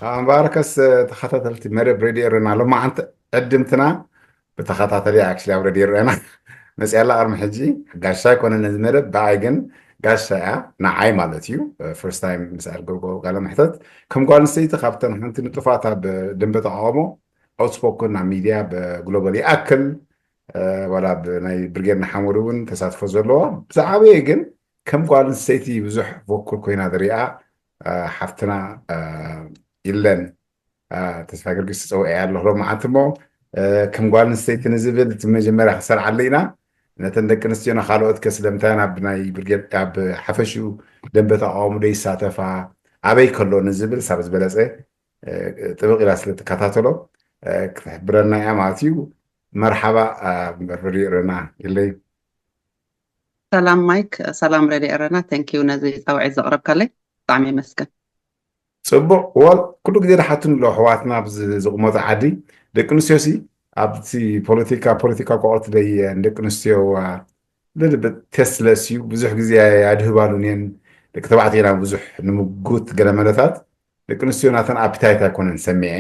ኣምባርከስ ተኸታተልቲ መደብ ሬድዮ ኤረና፣ ሎማዓንቲ ዕድምትና ብተኸታተሊ ኣክሊ ኣብ ሬድዮ ኤረና መፅያላ። ቅድሚ ሕጂ ጋሻ ኣይኮነን ነዚ መደብ፣ ብኣይ ግን ጋሻ እያ፣ ንዓይ ማለት እዩ። ፈርስት ታይም ምስ ኣልገብጎ ቃለ መሕተት ከም ጓል ኣንስተይቲ ካብተን ሓንቲ ንጡፋት ኣብ ደንበ ተቃውሞ፣ ኣውትስፖክን ኣብ ሚድያ ብግሎባል ይኣክል ዋላ ብናይ ብርጌድ ንሓመዱ እውን ተሳትፎ ዘለዎ ብዝዓበየ ግን ከም ጓል ኣንስተይቲ ብዙሕ ቮኩል ኮይና ዝሪኣ ሓፍትና ኢለን ተስፋ ጊዮርጊስ ትፀውዐ ኣለኹ ሎማዓንቲ እሞ ከም ጓል ኣንስተይቲ ንዝብል እቲ መጀመርያ ክሰርዓሉ ኢና። ነተን ደቂ ኣንስትዮና ካልኦት ከስለምታያን ኣብ ናይ ብርጌድ ኣብ ሓፈሽኡ ደንበ ተቃውሞ ዶ ይሳተፋ ኣበይ ከሎ ንዝብል ሳብ ዝበለፀ ጥብቕ ኢላ ስለ ትከታተሎ ክትሕብረና እያ ማለት እዩ። መርሓባ መርፍሪ ረና ኢለይ። ሰላም ማይክ፣ ሰላም ሬድዮ ኤረና። Thank you ነዚ ፃውዒት ዘቕረብካለይ ብጣዕሚ የመስግን። ፅቡቕ ወል ኩሉ ግዜ ድሓቱን ኣሎ ኣሕዋትና ኣብዚ ዝቕመጡ ዓዲ ደቂ ኣንስትዮ ሲ ኣብቲ ፖለቲካ ፖለቲካ ቋቆርቲ ደይ ንደቂ ኣንስትዮ ልልብት ቴስትለስ እዩ። ብዙሕ ግዜ ኣድህባሉን እየን። ደቂ ተባዕትዮ ኢና ብዙሕ ንምጉት ገለ መለታት ደቂ ኣንስትዮ ናተን ኣፒታይት ኣይኮነን ሰሚዐ።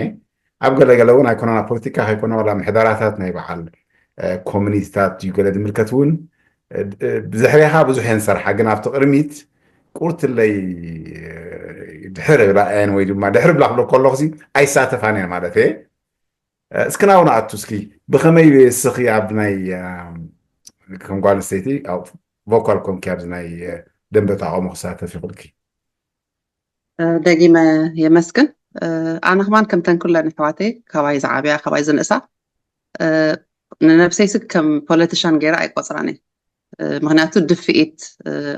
ኣብ ገለገለ እውን ኣይኮነን ኣብ ፖለቲካ ከይኮነ ዋላ ምሕደራታት ናይ በዓል ኮሚኒቲታት እዩ ገለ ዝምልከት እውን ብድሕሬኻ ብዙሕ እየን ዝሰርሓ፣ ግን ኣብቲ ቅድሚት ቁርትለይ ድሕር ብላአን ወይ ድማ ድሕር ብላ ክብለኮ ኣለኹ ኣይሳተፋን እየን ማለት እየ። እስኪ ናብኡ ንኣቱ እስኪ ብኸመይ እስኺ ኣብ ናይ ከም ጓል ኣንስተይቲ ቮካል ኮንኪ ኣብዚ ናይ ደንበ ተቃውሞ ክሳተፍ ይኽእልኪ? ደጊመ የመስግን። ኣነ ከማን ከምተን ኩለን ኣሕዋተይ ካባይ ዝዓብያ ካባይ ዝንእሳ ንነብሰይ ስክ ከም ፖለቲሻን ገይረ ኣይቆፅራን እየ። ምክንያቱ ድፍኢት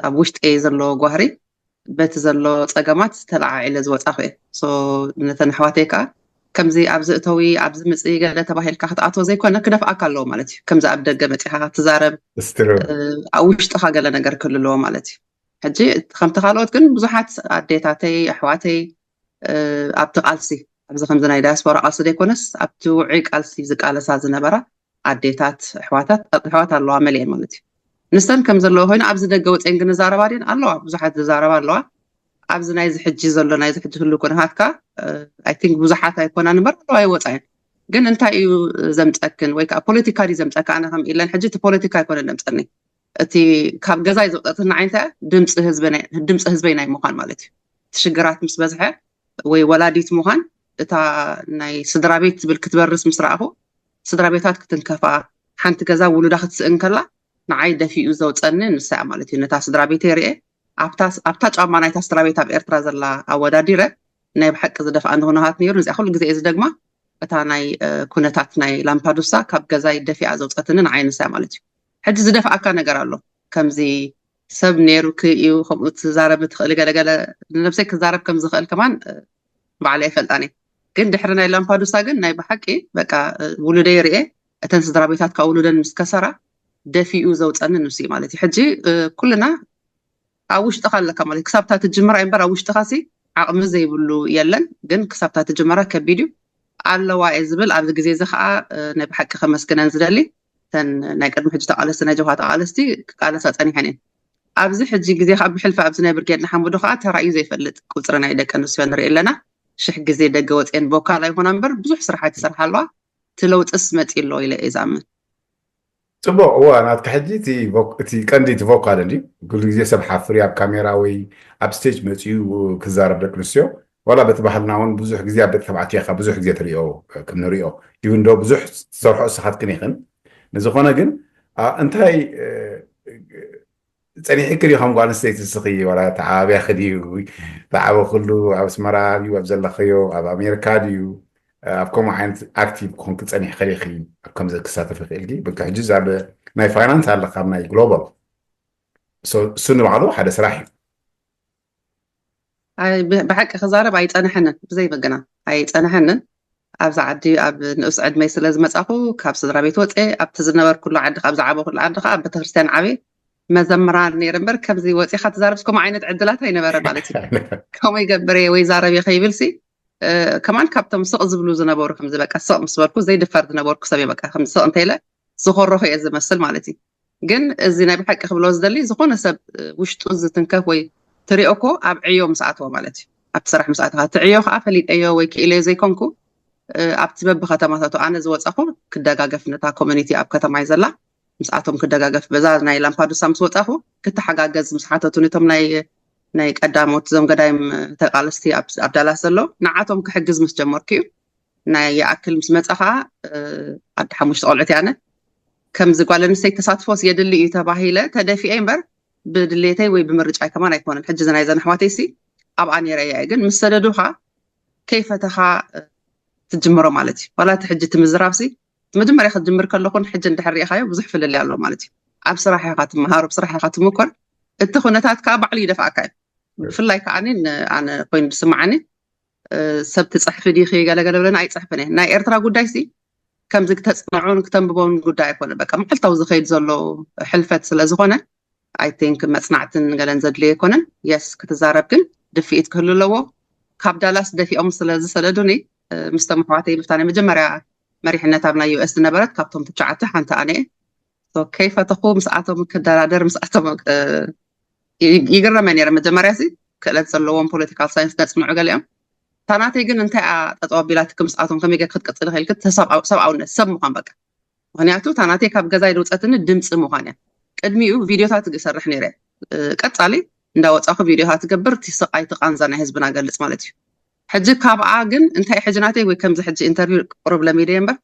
ኣብ ውሽጢ ዘሎ ጓህሪ በቲ ዘሎ ፀገማት ተለዓዒለ ዝወፃኹ እየ። ነተን ኣሕዋተይ ከዓ ከምዚ ኣብዚ እተዊ ኣብዚ ምፅኢ ገለ ተባሂልካ ክትኣትዎ ዘይኮነ ክደፍኣካ ኣለዎ ማለት እዩ። ከምዚ ኣብ ደገ መፂኻ ትዛረብ ኣብ ውሽጥኻ ገለ ነገር ክህሉ ኣለዎ ማለት እዩ። ሕጂ ከምቲ ካልኦት ግን ብዙሓት ኣዴታተይ ኣሕዋተይ ኣብቲ ቃልሲ ኣብዚ ከምዚ ናይ ዳያስፖራ ቃልሲ ዘይኮነስ ኣብቲ ውዑይ ቃልሲ ዝቃለሳ ዝነበራ ኣዴታት ኣሕዋታት ኣሕዋት ኣለዋ መሊኤን ማለት እዩ። ንሰን ከም ዘለዋ ኮይኑ ኣብዚ ደገ ወፅኤን ግን ዝዛረባ ድን ኣለዋ፣ ብዙሓት ዝዛረባ ኣለዋ። ኣብዚ ናይዚ ሕጂ ዘሎ ናይዚ ሕጂ ህሉ ኩነታትካ ኣይ ቲንክ ብዙሓት ኣይኮናን እምበር ኣለዋ ይወፃ እየን። ግን እንታይ እዩ ዘምፀክን ወይ ከዓ ፖለቲካ ድዩ ዘምፀካ? ኣነ ከም ኢለን ሕጂ እቲ ፖለቲካ ኣይኮነን ዘምፀኒ። እቲ ካብ ገዛይ ዘውፀትኒ ዓይንታ ድምፂ ህዝበይ ናይ ምኳን ማለት እዩ። እቲ ሽግራት ምስ በዝሐ ወይ ወላዲት ምኳን እታ ናይ ስድራ ቤት ትብል ክትበርስ ምስ ረኣኹ ስድራ ቤታት ክትንከፋ ሓንቲ ገዛ ውሉዳ ክትስእን ከላ ንዓይ ደፊኡ ዘውፀኒ ንሳ እያ ማለት እዩ። ነታ ስድራ ቤተይ ርኤ ኣብታ ጫማ ናይታ ስድራ ቤት ኣብ ኤርትራ ዘላ ኣወዳዲረ ናይ ብሓቂ ዝደፍኣኒ ኩነታት ነይሩ። እዚኣ ኩሉ ግዜ እየ ዝደግማ። እታ ናይ ኩነታት ናይ ላምፓዱሳ ካብ ገዛይ ደፊኣ ዘውፀትኒ ንዓይ ንሳ ማለት እዩ። ሕጂ ዝደፍኣካ ነገር ኣሎ። ከምዚ ሰብ ነይሩኪ እዩ ከምኡ ትዛረቢ ትኽእሊ ገለገለ ንነብሰይ ክዛረብ ከም ዝኽእል ከማን ባዕለ ይፈልጣን እየ። ግን ድሕሪ ናይ ላምፓዱሳ ግን ናይ ብሓቂ በቃ ውሉደይ ርኤ እተን ስድራ ቤታት ካብ ውሉደን ምስ ከሰራ ደፊኡ ዘውፀኒ ንሱ እዩ ማለት እዩ። ሕጂ ኩልና ኣብ ውሽጥኻ ኣለካ ማለት ክሳብታ ትጅምር ኣይምበር ኣብ ውሽጥኻ ሲ ዓቕሚ ዘይብሉ የለን። ግን ክሳብታ ትጅመራ ከቢድ እዩ ኣለዋ እየ ዝብል። ኣብዚ ግዜ እዚ ከዓ ናይ ብሓቂ ከመስግነን ዝደሊ እተን ናይ ቅድሚ ሕጂ ተቃለስቲ ናይ ጀብሃ ተቃለስቲ ክቃለሳ ፀኒሐን እየን። ኣብዚ ሕጂ ግዜ ከዓ ብሕልፊ ኣብዚ ናይ ብርጌድ ንሓመዱ ከዓ ተራእዩ ዘይፈልጥ ቁፅሪ ናይ ደቂ ኣንስትዮ ንርኢ ኣለና። ሽሕ ግዜ ደገ ወፅኤን ቮካል ኣይኮና እምበር ብዙሕ ስራሓት ይሰርሓ ኣለዋ። እቲ ለውጥስ መፂ ኣሎ ኢለ እየ ዝኣምን። ፅቡቅ እዋ ናትካ ሕጂ እቲ ቀንዲ እቲ ቮካል እንዲ ኩሉ ግዜ ሰብ ሓፍር ኣብ ካሜራ ወይ ኣብ ስቴጅ መፅኡ ክዛረብ ደቂ ኣንስትዮ ዋላ በቲ ባህልና እውን ብዙሕ ግዜ ኣብ ደቂ ተባዕትዮ ኢኻ ብዙሕ ግዜ ትሪኦ ከም ንሪኦ ይብን ዶ ብዙሕ ዝሰርሖ እስኻትክን ኢኽን ንዝኾነ ግን እንታይ ፀኒሕኪ ድዩ ከም ጓል ኣንስተይቲ እስኺ ዋላ ተዓባቢያኺ ድዩ ዝዓበ ኩሉ ኣብ ኣስመራ ድዩ ኣብ ዘለኸዮ ኣብ ኣሜሪካ ድዩ ኣብ ከምኡ ዓይነት ኣክቲቭ ኮንክ ፀኒሕ ከሊኺ ኣብ ከምዚ ክሳተፍ ይኽእል ድዩ ብልካ ሕጂ ኣብ ናይ ፋይናንስ ኣለካ ኣብ ናይ ግሎባል እሱ ንባዕሉ ሓደ ስራሕ እዩ ብሓቂ ክዛረብ ኣይፀንሐንን ብዘይ በገና ኣይፀንሐንን ኣብዚ ዓዲ ኣብ ንኡስ ዕድመይ ስለ ዝመፃኹ ካብ ስድራ ቤት ወፀ ኣብቲ ዝነበርኩሉ ዓዲ ካብ ዝዓበኩሉ ዓዲ ከዓ ኣብ ቤተክርስትያን ዓበ መዘምራን ነይረ እምበር ከምዚ ወፂኻ ትዛረብ ከምኡ ዓይነት ዕድላት ኣይነበረ ማለት እዩ። ከምኡ ይገብር እየ ወይ ዛረብ እየ ከይብል ሲ ከማን ካብቶም ስቕ ዝብሉ ዝነበሩ ከምዚ በቃ ስቕ ምስ በልኩ ዘይድፈር ዝነበርኩ ሰብ እየ በቃ ከምዚ ስቕ እንተይለ ዝኾረኹ እየ ዝመስል ማለት እዩ። ግን እዚ ናይ ብሓቂ ክብሎ ዝደሊ ዝኾነ ሰብ ውሽጡ ዝትንከፍ ወይ ትሪኦ እኮ ኣብ ዕዮ ምስ ኣተወ ማለት እዩ። ኣብቲ ስራሕ ምስ ኣተኻ ትዕዮ ከዓ ፈሊጠዮ ወይ ክኢለዮ ዘይኮንኩ ኣብቲ በብከተማታቱ ኣነ ዝወፃኹ ክደጋገፍ ነታ ኮሚኒቲ ኣብ ከተማይ ዘላ ምስኣቶም ክደጋገፍ በዛ ናይ ላምፓዱሳ ምስ ወፃኹ ክተሓጋገዝ ምስ ሓተቱ ነቶም ናይ ናይ ቀዳሞት ዞም ገዳይም ተቃለስቲ ኣብ ዳላስ ዘሎ ንዓቶም ክሕግዝ ምስ ጀመርኩ እዩ። ናይ ይኣክል ምስ መፀ ከዓ ኣደ ሓሙሽተ ቆልዑት ያነ ከምዚ ጓል ኣንስተይቲ ተሳትፎስ የድሊ እዩ ተባሂለ ተደፊኤ እምበር ብድሌተይ ወይ ብምርጫይ ከማን ኣይኮነን። ሕጂ ናይዘን ኣሕዋተይ ሲ ኣብኣ ነይረ እየ ግን ምስ ሰደዱኻ ከይፈተኻ ትጅምሮ ማለት እዩ። ዋላ እቲ ሕጂ እቲ ምዝራብ ሲ መጀመርያ ክትጅምር ከለኹን ሕጂ እንድሕር ሪኢኻዮ ብዙሕ ፍልልይ ኣሎ ማለት እዩ። ኣብ ስራሕ ኢኻ ትመሃር፣ ኣብ ስራሕ ኢኻ ትምኮር። እቲ ኩነታት ከዓ ባዕሉ ይደፍኣካ እዩ። ብፍላይ ከዓ ኣነ ኮይኑ ዝስምዓኒ ሰብ ትፅሕፊ ዲኺ ገለገለ ብለና ኣይፅሕፍን እየ። ናይ ኤርትራ ጉዳይ ሲ ከምዚ ክተፅንዑን ክተንብቦን ጉዳይ ኣይኮነ። በቃ መዓልታዊ ዝኸይድ ዘሎ ሕልፈት ስለ ዝኾነ ኣይ ቲንክ መፅናዕትን ገለን ዘድልዮ ኣይኮነን። የስ ክትዛረብ ግን ድፍኢት ክህሉ ኣለዎ። ካብ ዳላስ ደፊኦም ስለ ዝሰደዱኒ ምስቶም ኣሕዋተይ ብፍታ ናይ መጀመርያ መሪሕነት ኣብ ናይ ዩኤስ ዝነበረት ካብቶም ትሽዓተ ሓንቲ ኣነ እየ። ከይፈተኹ ምስኣቶም ክደራደር ምስኣቶም ይግረመ ነይረ። መጀመርያ ሲ ክእለት ዘለዎም ፖለቲካል ሳይንስ ነፅንዑ ገሊኦም እታ ናተይ ግን እንታይ እያ ጠጠው ኣቢላትኪ ምስኣቶም ከመይ ጌርኪ ክትቅፅሊ ክኢልኪ ሰብኣውነት ሰብ ምዃን በቃ ምክንያቱ እታ ናተይ ካብ ገዛይ ደውፀትኒ ድምፂ ምዃን እያ። ቅድሚኡ ቪድዮታት እሰርሕ ነይረ ቀፃሊ እንዳወፃኹ ቪድዮታት ትገብር እቲ ስቃይ እቲ ቃንዛ ናይ ህዝብና ገልፅ ማለት እዩ። ሕጂ ካብኣ ግን እንታይ ሕጂ ናተይ ወይ ከምዚ ሕጂ ኢንተርቪው ቅሩብ ለሚደ እምበር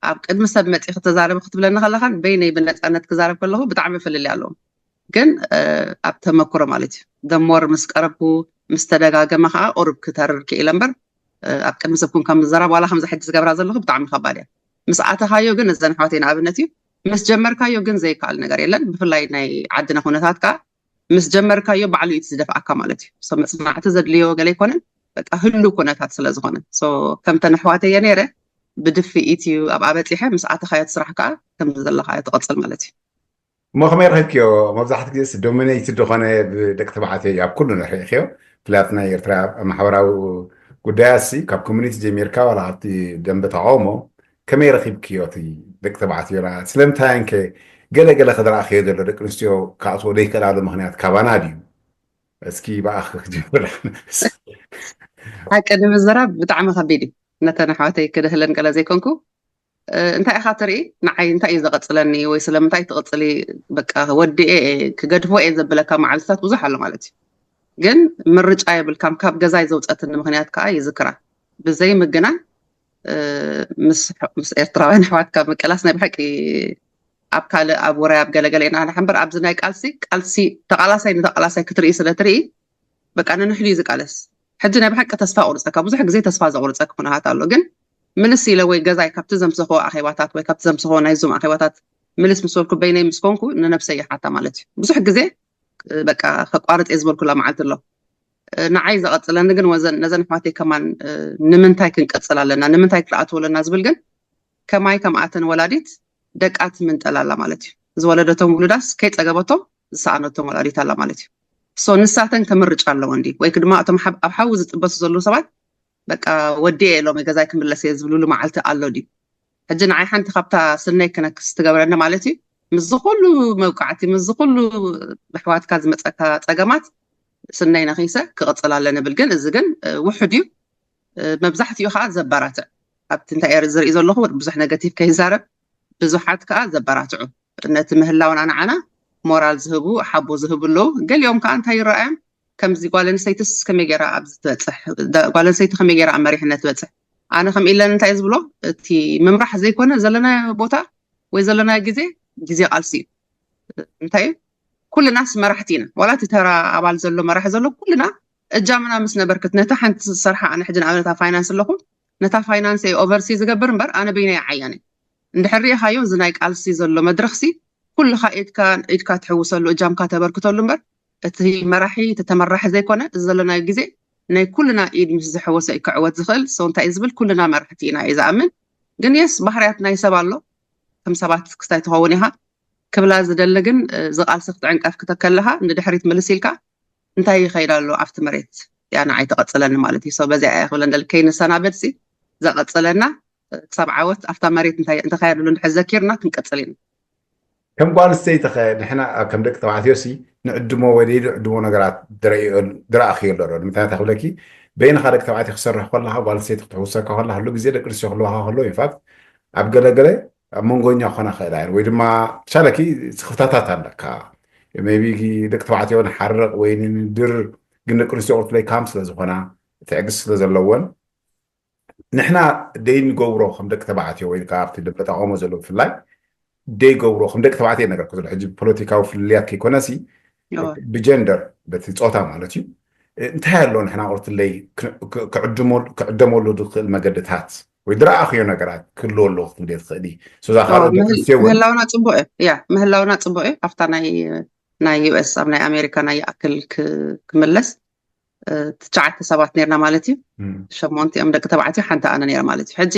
ኣብ ቅድሚ ሰብ መፂ ክተዛረቢ ክትብለኒ ከለኻን በይነይ ብነፃነት ክዛረብ ከለኹ ብጣዕሚ ፍልልይ ኣለዎም። ግን ኣብ ተመክሮ ማለት እዩ ደሞር ምስ ቀረብኩ ምስ ተደጋገመ ከዓ ቁሩብ ክተርር ክኢለ እምበር ኣብ ቅድሚ ሰብ ኩን ከም ዝዘራብ ዋላ ከምዚ ሕጂ ዝገብራ ዘለኹ ብጣዕሚ ከባድ እያ። ምስ ኣተኻዮ ግን እዘን ኣሕዋተይ ንኣብነት እዩ ምስ ጀመርካዮ ግን ዘይከኣል ነገር የለን። ብፍላይ ናይ ዓድና ኩነታት ከዓ ምስ ጀመርካዮ ባዕሉ እዩ ዝደፍኣካ ማለት እዩ። ሰብ መፅናዕቲ ዘድልዮ ገለ ኣይኮነን። በቃ ህሉ ኩነታት ስለ ዝኾነ ከምተን ኣሕዋተየ ነይረ ብድፍኢት እዩ ኣብኣ በፂሐ ምስ ኣተኻዮ እቲ ስራሕ ከዓ ከም ዘለኻዮ ትቐፅል ማለት እዩ። እሞ ከመይ ረኺብክዮ? መብዛሕቲ ግዜ ዶሚኔትድ ዝኾነ ብደቂ ተባዕትዮ እዩ ኣብ ኩሉ ንርኢኽዮ። ፍላት ናይ ኤርትራ ማሕበራዊ ጉዳያት ሲ ካብ ኮሚኒቲ ጀሚርካ ዋላ ካብቲ ደንበ ተቃውሞ ከመይ ረኺብክዮ? እቲ ደቂ ተባዕትዮና ስለምንታይ እንከ ገለ ገለ ክድረኣኽዮ ዘሎ ደቂ ኣንስትዮ ክኣትዎ ዘይክእላሉ ምኽንያት ካባና ድዩ? እስኪ ብኣኽ ክጅምር። ሓቂ ንምዝራብ ብጣዕሚ ከቢድ እዩ። ነተን ኣሕዋተይ ክድህለን ገለ ዘይኮንኩ እንታይ ኢኻ ትርኢ ንዓይ እንታይ እዩ ዘቐፅለኒ ወይ ስለምንታይ ትቕፅሊ በቃ ወዲኤ ክገድፎ እየ ዘብለካ መዓልትታት ብዙሕ ኣሎ ማለት እዩ። ግን ምርጫ የብልካን ካብ ገዛይ ዘውፀትኒ ምክንያት ከዓ ይዝክራ ብዘይ ምግናን ምስ ኤርትራውያን ኣሕዋትካ ምቅላስ ናይ ብሓቂ ኣብ ካልእ ኣብ ወራይ ኣብ ገለገለ ኢና ንሓንበር ኣብዚ ናይ ቃልሲ ቃልሲ ተቃላሳይ ንተቃላሳይ ክትርኢ ስለ ትርኢ በቃ ንንሕሉ እዩ ዝቃለስ። ሕጂ ናይ ብሓቂ ተስፋ ቁርፀካ ብዙሕ ግዜ ተስፋ ዘቁርፀካ ኩነታት ኣሎ ግን ምልስ ኢለ ወይ ገዛይ ካብቲ ዘምሰኾ ኣኼባታት ወይ ካብቲ ዘምሰኾ ናይ ዙም ኣኼባታት ምልስ ምስ በልኩ በይነይ ምስ ኮንኩ ንነብሰይ ይሓታ ማለት እዩ። ብዙሕ ግዜ በቃ ከቋርጥ እየ ዝበልኩላ መዓልቲ ኣሎ። ንዓይ ዘቐፅለኒ ግን ነዘን ኣሕዋተይ ከማን ንምንታይ ክንቀፅል ኣለና ንምንታይ ክረኣትዎ ኣለና ዝብል ግን ከማይ ከምኣተን ወላዲት ደቃ ትምንጠል ኣላ ማለት እዩ። ዝወለደቶም ውሉዳስ ከይፀገበቶም ዝሰኣነቶም ወላዲት ኣላ ማለት እዩ። ሶ ንሳተን ከምርጫ ኣለወን ድዩ ወይ ድማ እቶም ኣብ ሓዊ ዝጥበሱ ዘለዉ ሰባት በቃ ወዲኤ ኢሎም ገዛይ ክምለስ እየ ዝብልሉ መዓልቲ ኣሎ ድዩ? ሕጂ ንዓይ ሓንቲ ካብታ ስነይ ክነክስ ትገብረኒ ማለት እዩ። ምስዚ ኩሉ መውቃዕቲ ምስዚ ኩሉ ብኣሕዋትካ ዝመፀካ ፀገማት ስነይ ነኺሰ ክቕፅል ኣለኒ ብል ግን እዚ ግን ውሑድ እዩ። መብዛሕትኡ ከዓ ዘበራትዕ ኣብቲ እንታይ እየ ዝርኢ ዘለኹ ብዙሕ ነገቲቭ ከይዛረብ ብዙሓት ከዓ ዘበራትዑ ነቲ ምህላውና ንዓና ሞራል ዝህቡ ሓቦ ዝህቡ ኣለዉ። ገሊኦም ከዓ እንታይ ይረኣዮም ከምዚ ጓል ኣንስተይትስ ከመይ ገይራ ኣብዚ ትበፅሕ ጓል ኣንስተይቲ ከመይ ገይራ ኣብ መሪሕነት ትበፅሕ ኣነ ከም ኢለን እንታይ ዝብሎ እቲ ምምራሕ ዘይኮነ ዘለናዮ ቦታ ወይ ዘለናዮ ግዜ ግዜ ቃልሲ እዩ። እንታይ እዩ ኩልናስ መራሕቲ ኢና ዋላ እቲ ተራ ኣባል ዘሎ መራሒ ዘሎ ኩልና እጃምና ምስ ነበርክት ነታ ሓንቲ ዝሰርሓ ኣነ ሕጂ ንኣብነት ኣብ ፋይናንስ ኣለኹ ነታ ፋይናንስ እየ ኦቨርሲ ዝገብር እምበር ኣነ በይነይ ዓያን እየ። እንድሕር ሪኢኻዮ እዚ ናይ ቃልሲ ዘሎ መድረኽሲ ኩልኻ ኢድካ ኢድካ ትሕውሰሉ እጃምካ ተበርክተሉ እምበር እቲ መራሒ እቲ ተመራሒ ዘይኮነ እዚ ዘለናዮ ግዜ ናይ ኩልና ኢድ ምስ ዝሐወሰ እዩ ክዕወት ዝኽእል። ሰው እንታይ እዩ ዝብል ኩልና መራሕቲ ኢና እዩ ዝኣምን። ግን የስ ባህርያት ናይ ሰብ ኣሎ ከም ሰባት ክስታይ ትኸውን ኢኻ ክብላ ዝደሊ ግን እዚ ቃልሲ ክትዕንቀፍ ክተከለኻ ንድሕሪት ምልስ ኢልካ እንታይ ይኸይድ ኣሎ ኣብቲ መሬት እያ ንዓይ ትቐፅለኒ ማለት እዩ። ሰው በዚኣ እያ ክብለን ደሊ ከይንሰናበድ ሲ ዘቐፅለና ክሳብ ዓወት ኣብታ መሬት እንተኻየድሉ እንድሕር ዘኪርና ክንቀፅል ኢና። ከም ጓል ኣንስተይቲ ኸ ንሕና ከም ደቂ ተባዕትዮ ሲ ንዕድሞ ወይ ዘይንዕድሞ ነገራት ዝረኣኽዮ ኣሎ ዶ? ንምንታይ ክብለኪ በይንኻ ደቂ ተባዕትዮ ክሰርሕ ከለኻ፣ ጓል ኣንስተይቲ ክትሕውሰካ ከላ፣ ኩሉ ግዜ ደቂ ኣንስትዮ ክህልዋኻ ከለዉ፣ ኢንፋክት ኣብ ገለገለ ኣብ መንጎኛ ክኾና ክኽእላ እየን፣ ወይ ድማ ሻለኪ ስኽፍታታት ኣለካ። ሜቢ ደቂ ተባዕትዮ ንሓርቕ ወይ ንድር፣ ግን ደቂ ኣንስትዮ ቁርትለይ ካም ስለ ዝኾና፣ ትዕግስቲ ስለ ዘለወን፣ ንሕና ደይ ንገብሮ ከም ደቂ ተባዕትዮ ወይ ከዓ ኣብቲ ደንበ ተቃውሞ ዘሎ ብፍላይ ደይ ገብሮ ከም ደቂ ተባዕትዮ ነገር ዘሎ ሕጂ ፖለቲካዊ ፍልልያት ከይኮነሲ ብጀንደር በቲ ፆታ ማለት እዩ። እንታይ ኣሎ ንሕና ቁርትለይ ክዕደመሉ ዝኽእል መገድታት ወይ ዝረኣኽዮ ነገራት ክህልዎ ኣለዎ ክትብል ትኽእል ሶዛ ካልኦት ደቂ ኣንስትዮ እውን ምህላውና ፅቡቅ እዩ። ያ ምህላውና ፅቡቅ እዩ። ኣብታ ናይ ዩኤስ ኣብ ናይ ኣሜሪካ ናይ ይኣክል ክምለስ ትሽዓተ ሰባት ነርና ማለት እዩ። ሸሞንቲኦም ደቂ ተባዕትዮ ሓንቲ ኣነ ነረ ማለት እዩ። ሕጂ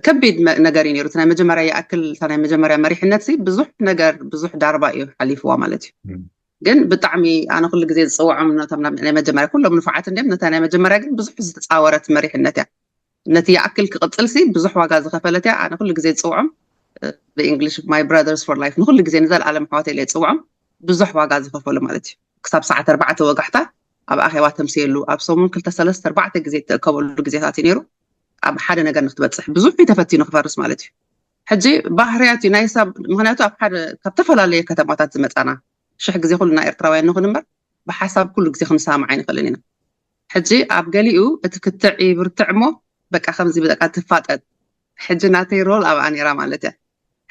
ከቢድ ነገር እዩ ነሩ። ናይ መጀመርያ ይኣክል እታ ናይ መጀመርያ መሪሕነት ብዙሕ ነገር ብዙሕ ዳርባ እዩ ሓሊፍዋ ማለት እዩ። ግን ብጣዕሚ ኣነ ኩሉ ግዜ ዝፅውዖም ነቶም ናይ መጀመርያ ኩሎም ንፉዓት እንዲም ነታ ናይ መጀመርያ ግን ብዙሕ ዝተፃወረት መሪሕነት እያ። ነቲ ይኣክል ክቕፅል ሲ ብዙሕ ዋጋ ዝኸፈለት እያ። ኣነ ኩሉ ግዜ ዝፅውዖም ብእንግሊሽ my brothers for life ንኩሉ ግዜ ንዘለኣለም ኣሕዋተይ ኢለ ዝፅውዖም ብዙሕ ዋጋ ዝኸፈሉ ማለት እዩ። ክሳብ ሰዓት ኣርባዕተ ወጋሕታ ኣብ ኣኼባ ተምስየሉ ኣብ ሰሙን ክልተ ሰለስተ ኣርባዕተ ግዜ እትእከበሉ ግዜታት እዩ ነይሩ። ኣብ ሓደ ነገር ንክትበፅሕ ብዙሕ እዩ ተፈቲኑ ክፈርስ ማለት እዩ። ሕጂ ባህርያት እዩ ናይ ሰብ ምክንያቱ ኣብ ሓደ ካብ ዝተፈላለየ ከተማታት ዝመፃና ሽሕ ግዜ ኩልና ኤርትራውያን ንኹን እምበር ብሓሳብ ኩሉ ግዜ ክንሰማማዕ ኣይንኽእልን ኢና። ሕጂ ኣብ ገሊኡ እቲ ክትዕ ይብርትዕ እሞ በቃ ከምዚ በቃ ትፋጠጥ። ሕጂ ናተይ ሮል ኣብኣ ነይራ ማለት እያ።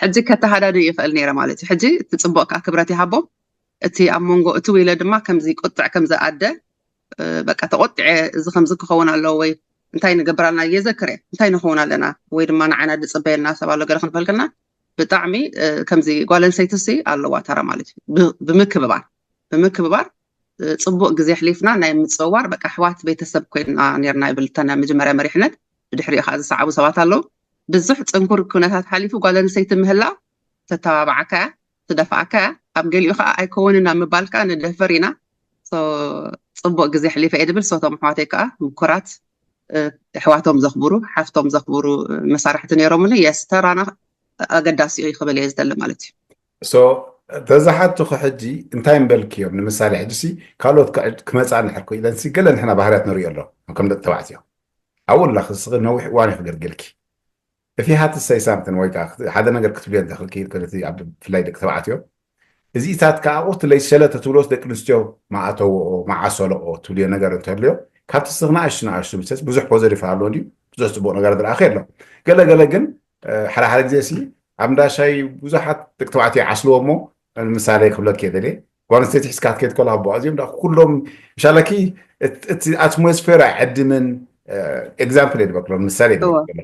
ሕጂ ከተሃዳድእ ይኽእል ነይረ ማለት እዩ። ሕጂ እቲ ፅቡቕ ከዓ ክብረት ይሃቦም። እቲ ኣብ መንጎ እቲ ዊለ ድማ ከምዚ ቁጥዕ ከምዚ ኣደ በቃ ተቆጢዐ እዚ ከምዚ ክኸውን ኣለዎ ወይ እንታይ ንገብር ኣለና የዘክር እየ እንታይ ንኸውን ኣለና ወይ ድማ ንዓና ዝፅበየና ሰብ ኣሎ ገለ ክንፈልክልና ብጣዕሚ ከምዚ ጓል ኣንሰይቲ ሲ ኣለዋ ተራ ማለት እዩ። ብምክብባር ብምክብባር ፅቡቅ ግዜ ኣሕሊፍና ናይ ምፅውዋር በቃ ኣሕዋት ቤተሰብ ኮይና ነርና ይብል እተን ናይ መጀመርያ መሪሕነት። ብድሕሪኡ ከዓ ዝሰዓቡ ሰባት ኣለዉ። ብዙሕ ፅንኩር ኩነታት ሓሊፉ ጓል ኣንሰይቲ ምህላው ተተባብዓካ እያ ትደፍኣካ እያ። ኣብ ገሊኡ ከዓ ኣይከውንን ኣብ ምባል ከዓ ንደፈር ኢና። ፅቡቅ ግዜ ኣሕሊፈ እየ ዝብል ሶቶም ኣሕዋተይ ከዓ ምኩራት ኣሕዋቶም ዘኽብሩ ሓፍቶም ዘኽብሩ መሳርሕቲ ነይሮምኒ። የስ ተራና ኣገዳሲ እዩ ክብል እየ ዝደሊ ማለት እዩ። ተዝሓቱኺ ሕጂ እንታይ ምበልክዮም? ንምሳሌ ሕጂ ካልኦት ክመፅኣ እንድሕር ክኢለን ገለ ንሕና ባህርያት ንሪኦ ኣሎ ከም ደቂ ተባዕትዮ ኣብኡ ኣለኺ ንስኺ ነዊሕ እዋን እዩ ክገልገልኪ if you had to say something ወይ ከዓ ሓደ ነገር ክትብልዮ እንተኽልኪ ብፍላይ ደቂ ተባዕትዮ እዚኢታት ከዓ ቁርትለይ ሸለ ተትብሎስ ደቂ ኣንስትዮ ማኣተወኦ ማዓሰለኦ ትብልዮ ነገር እንተልዮ ካብቲ ስኽ ንኣሽቱ ንኣሽቱ ምሰስ ብዙሕ ፖዘቲቭ ኣሎ እንድዩ ብዙሕ ፅቡቅ ነገር ዝረኣኸ ኣሎ ገለ ገለ ግን ሓደ ሓደ ግዜ ሲ ኣብ እንዳሻይ ብዙሓት ደቂ ተባዕትዮ ይዓስልዎ እሞ ምሳሌ ክብለክ የደልየ ጓል ኣንስተይቲ ሒዝካ ክትከይድ ከላ ኣቦ ኣዚኦም ዳ ኩሎም ምሻለኪ እቲ ኣትሞስፌር ኣይዕድምን ኤግዛምፕል እየ ዝበክሎ ምሳሌ እየ ዝበክሎ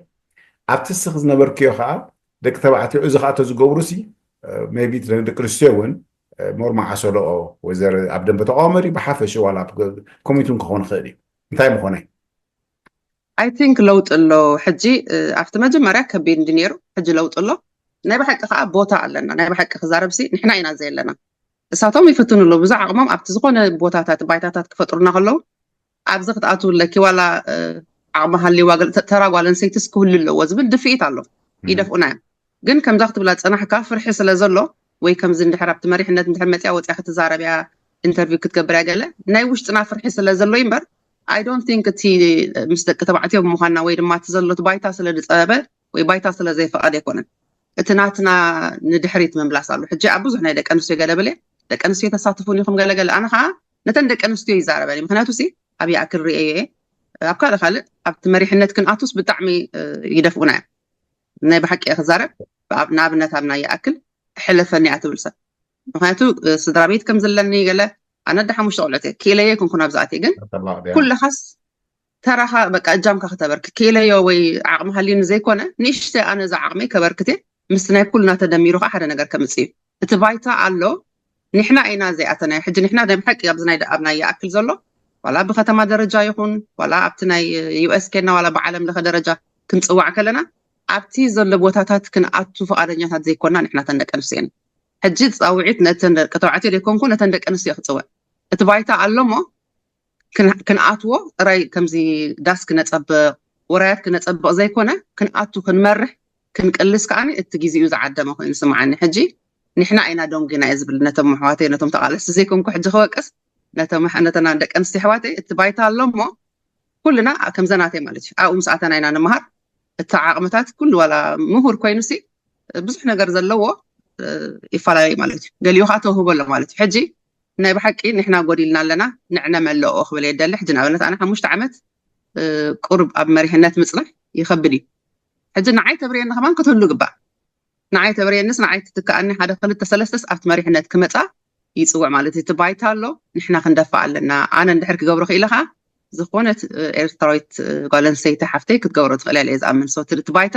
ኣብቲ ስኽ ዝነበርክዮ ከዓ ደቂ ተባዕትዮ እዚ ከዓ ተዝገብሩ ሲ ሜቢ ደቂ ኣንስትዮ እውን ሞር መዓሰለኦ ወይዘር ኣብ ደንበ ተቃውሞ ድዩ ብሓፈሽ ዋላ ኮሚቱን ክኾን ይኽእል እዩ እንታይ ምኾነ I think ለውጢ ኣሎ ሕጂ ኣብቲ መጀመርያ ከቢድ እንዲ ነይሩ ሕጂ ለውጢ ኣሎ ናይ ብሓቂ ከዓ ቦታ ኣለና ናይ ብሓቂ ክዛረብ ሲ ንሕና ኢና ዘለና እሳቶም ይፍትኑ ኣለዉ ብዙሕ ዓቕሞም ኣብቲ ዝኾነ ቦታታት ባይታታት ክፈጥሩና ከለዉ ኣብዚ ክትኣትዉ ኣለኪ ዋላ ዓቕሚ ሃልይዋ ተራ ጓል ኣንሰይትስ ክህሉ ኣለዎ ዝብል ድፍኢት ኣሎ ይደፍኡና እዮም ግን ከምዛ ክትብላ ዝፀናሕካ ፍርሒ ስለ ዘሎ ወይ ከምዚ እንድሕር ኣብቲ መሪሕነት እንድሕር መፅያ ወፅያ ክትዛረብ እያ ኢንተርቪው ክትገብር እያ ገለ ናይ ውሽጥና ፍርሒ ስለ ዘሎ እዩ እምበር I don't think እቲ ምስ ደቂ ተባዕትዮ ብምዃንና ወይ ድማ እቲ ዘሎ እቲ ባይታ ስለ ዝፀበበ ወይ ባይታ ስለ ዘይፈቐደ ኣይኮነን እቲ ናትና ንድሕሪት ምምላስ ኣሎ ሕጂ ኣብ ብዙሕ ናይ ደቂ ኣንስትዮ ገለ ብለ ደቂ ኣንስትዮ ተሳትፉን ኢኹም ገለገለ ኣነ ከዓ ነተን ደቂ ኣንስትዮ ይዛረበን ምክንያቱ ሲ ኣብ ይኣክል ርእየ እየ ኣብ ካልእ ካልእ ኣብቲ መሪሕነት ክንኣቱስ ብጣዕሚ ይደፍኡና እዮም ናይ ብሓቂ እየ ክዛረብ ንኣብነት ኣብ ናይ ይኣክል ሕለፈኒ እያ ትብል ሰብ ምክንያቱ ስድራ ቤት ከም ዘለኒ ገለ ኣነ ዳ ሓሙሽተ ቆልዑት እየ ክኢለየ ይኩንኩን ኣብዝኣት ግን ኩልኻስ ተራኻ በቃ እጃምካ ክተበርክ ክኢለዮ ወይ ዓቕሚ ሃልዩኒ ዘይኮነ ንእሽተ ኣነ እዛ ዓቕመይ ከበርክት እየ ምስቲ ናይ ኩልና ተደሚሩ ከዓ ሓደ ነገር ከምፅእ እዩ እቲ ባይታ ኣሎ ንሕና ኢና ዘይኣተናዮ ሕጂ ንሕና ናይ ብሓቂ ኣብዚ ናይ ኣብ ናይ ይኣክል ዘሎ ዋላ ብከተማ ደረጃ ይኹን ዋላ ኣብቲ ናይ ዩኤስ ኬድና ዋላ ብዓለም ለኸ ደረጃ ክንፅዋዕ ከለና ኣብቲ ዘሎ ቦታታት ክንኣቱ ፍቓደኛታት ዘይኮና ንሕና ተን ደቂ ኣንስትዮ ሕጂ ፃውዒት ነተን ደቂ ተባዕትዮ ዘይኮንኩ ነተን ደቂ ኣንስትዮ ክፅውዕ እቲ ባይታ ኣሎ እሞ ክንኣትዎ ጥራይ ከምዚ ዳስ ክነፀብቕ ውራያት ክነፀብቕ ዘይኮነ ክንኣቱ ክንመርሕ ክንቅልስ ከዓኒ እቲ ግዜኡ ዝዓደመ ኮይኑ ስምዓኒ ሕጂ ንሕና ኢና ደንጉና እየ ዝብል ነቶም ኣሕዋተይ ነቶም ተቓለስቲ ዘይኮንኩ ሕጂ ክወቅስ ነተና ደቂ ኣንስትዮ ኣሕዋተይ እቲ ባይታ ኣሎ እሞ ኩልና ከምዘናተይ ማለት እዩ ኣብኡ ምስ ኣተና ኢና ንምሃር። እቲ ዓቕምታት ኩሉ ዋላ ምሁር ኮይኑ ሲ ብዙሕ ነገር ዘለዎ ይፈላለዩ ማለት እዩ። ገሊኡ ከዓ ተውህቦ ኣሎ ማለት እዩ። ሕጂ ናይ ብሓቂ ንሕና ጎዲልና ኣለና፣ ንዕነ መለኦ ክብል የደሊ። ሕጂ ንኣብነት ኣነ ሓሙሽተ ዓመት ቁርብ ኣብ መሪሕነት ምፅናሕ ይኸብድ እዩ። ሕጂ ንዓይ ተብርየኒ ከማን ክትህሉ ግባእ። ንዓይ ተብርየንስ ንዓይ ትትክኣኒ ሓደ ክልተ ሰለስተስ ኣብቲ መሪሕነት ክመፃ ይፅውዕ ማለት እዩ። እቲ ባይታ ኣሎ፣ ንሕና ክንደፋእ ኣለና። ኣነ እንድሕር ክገብሮ ክኢለ ከዓ ዝኾነት ኤርትራዊት ጓል ኣንስተይቲ ሓፍተይ ክትገብሮ ትኽእል እያ ኢለ ዝኣምን። ሶ እቲ ባይታ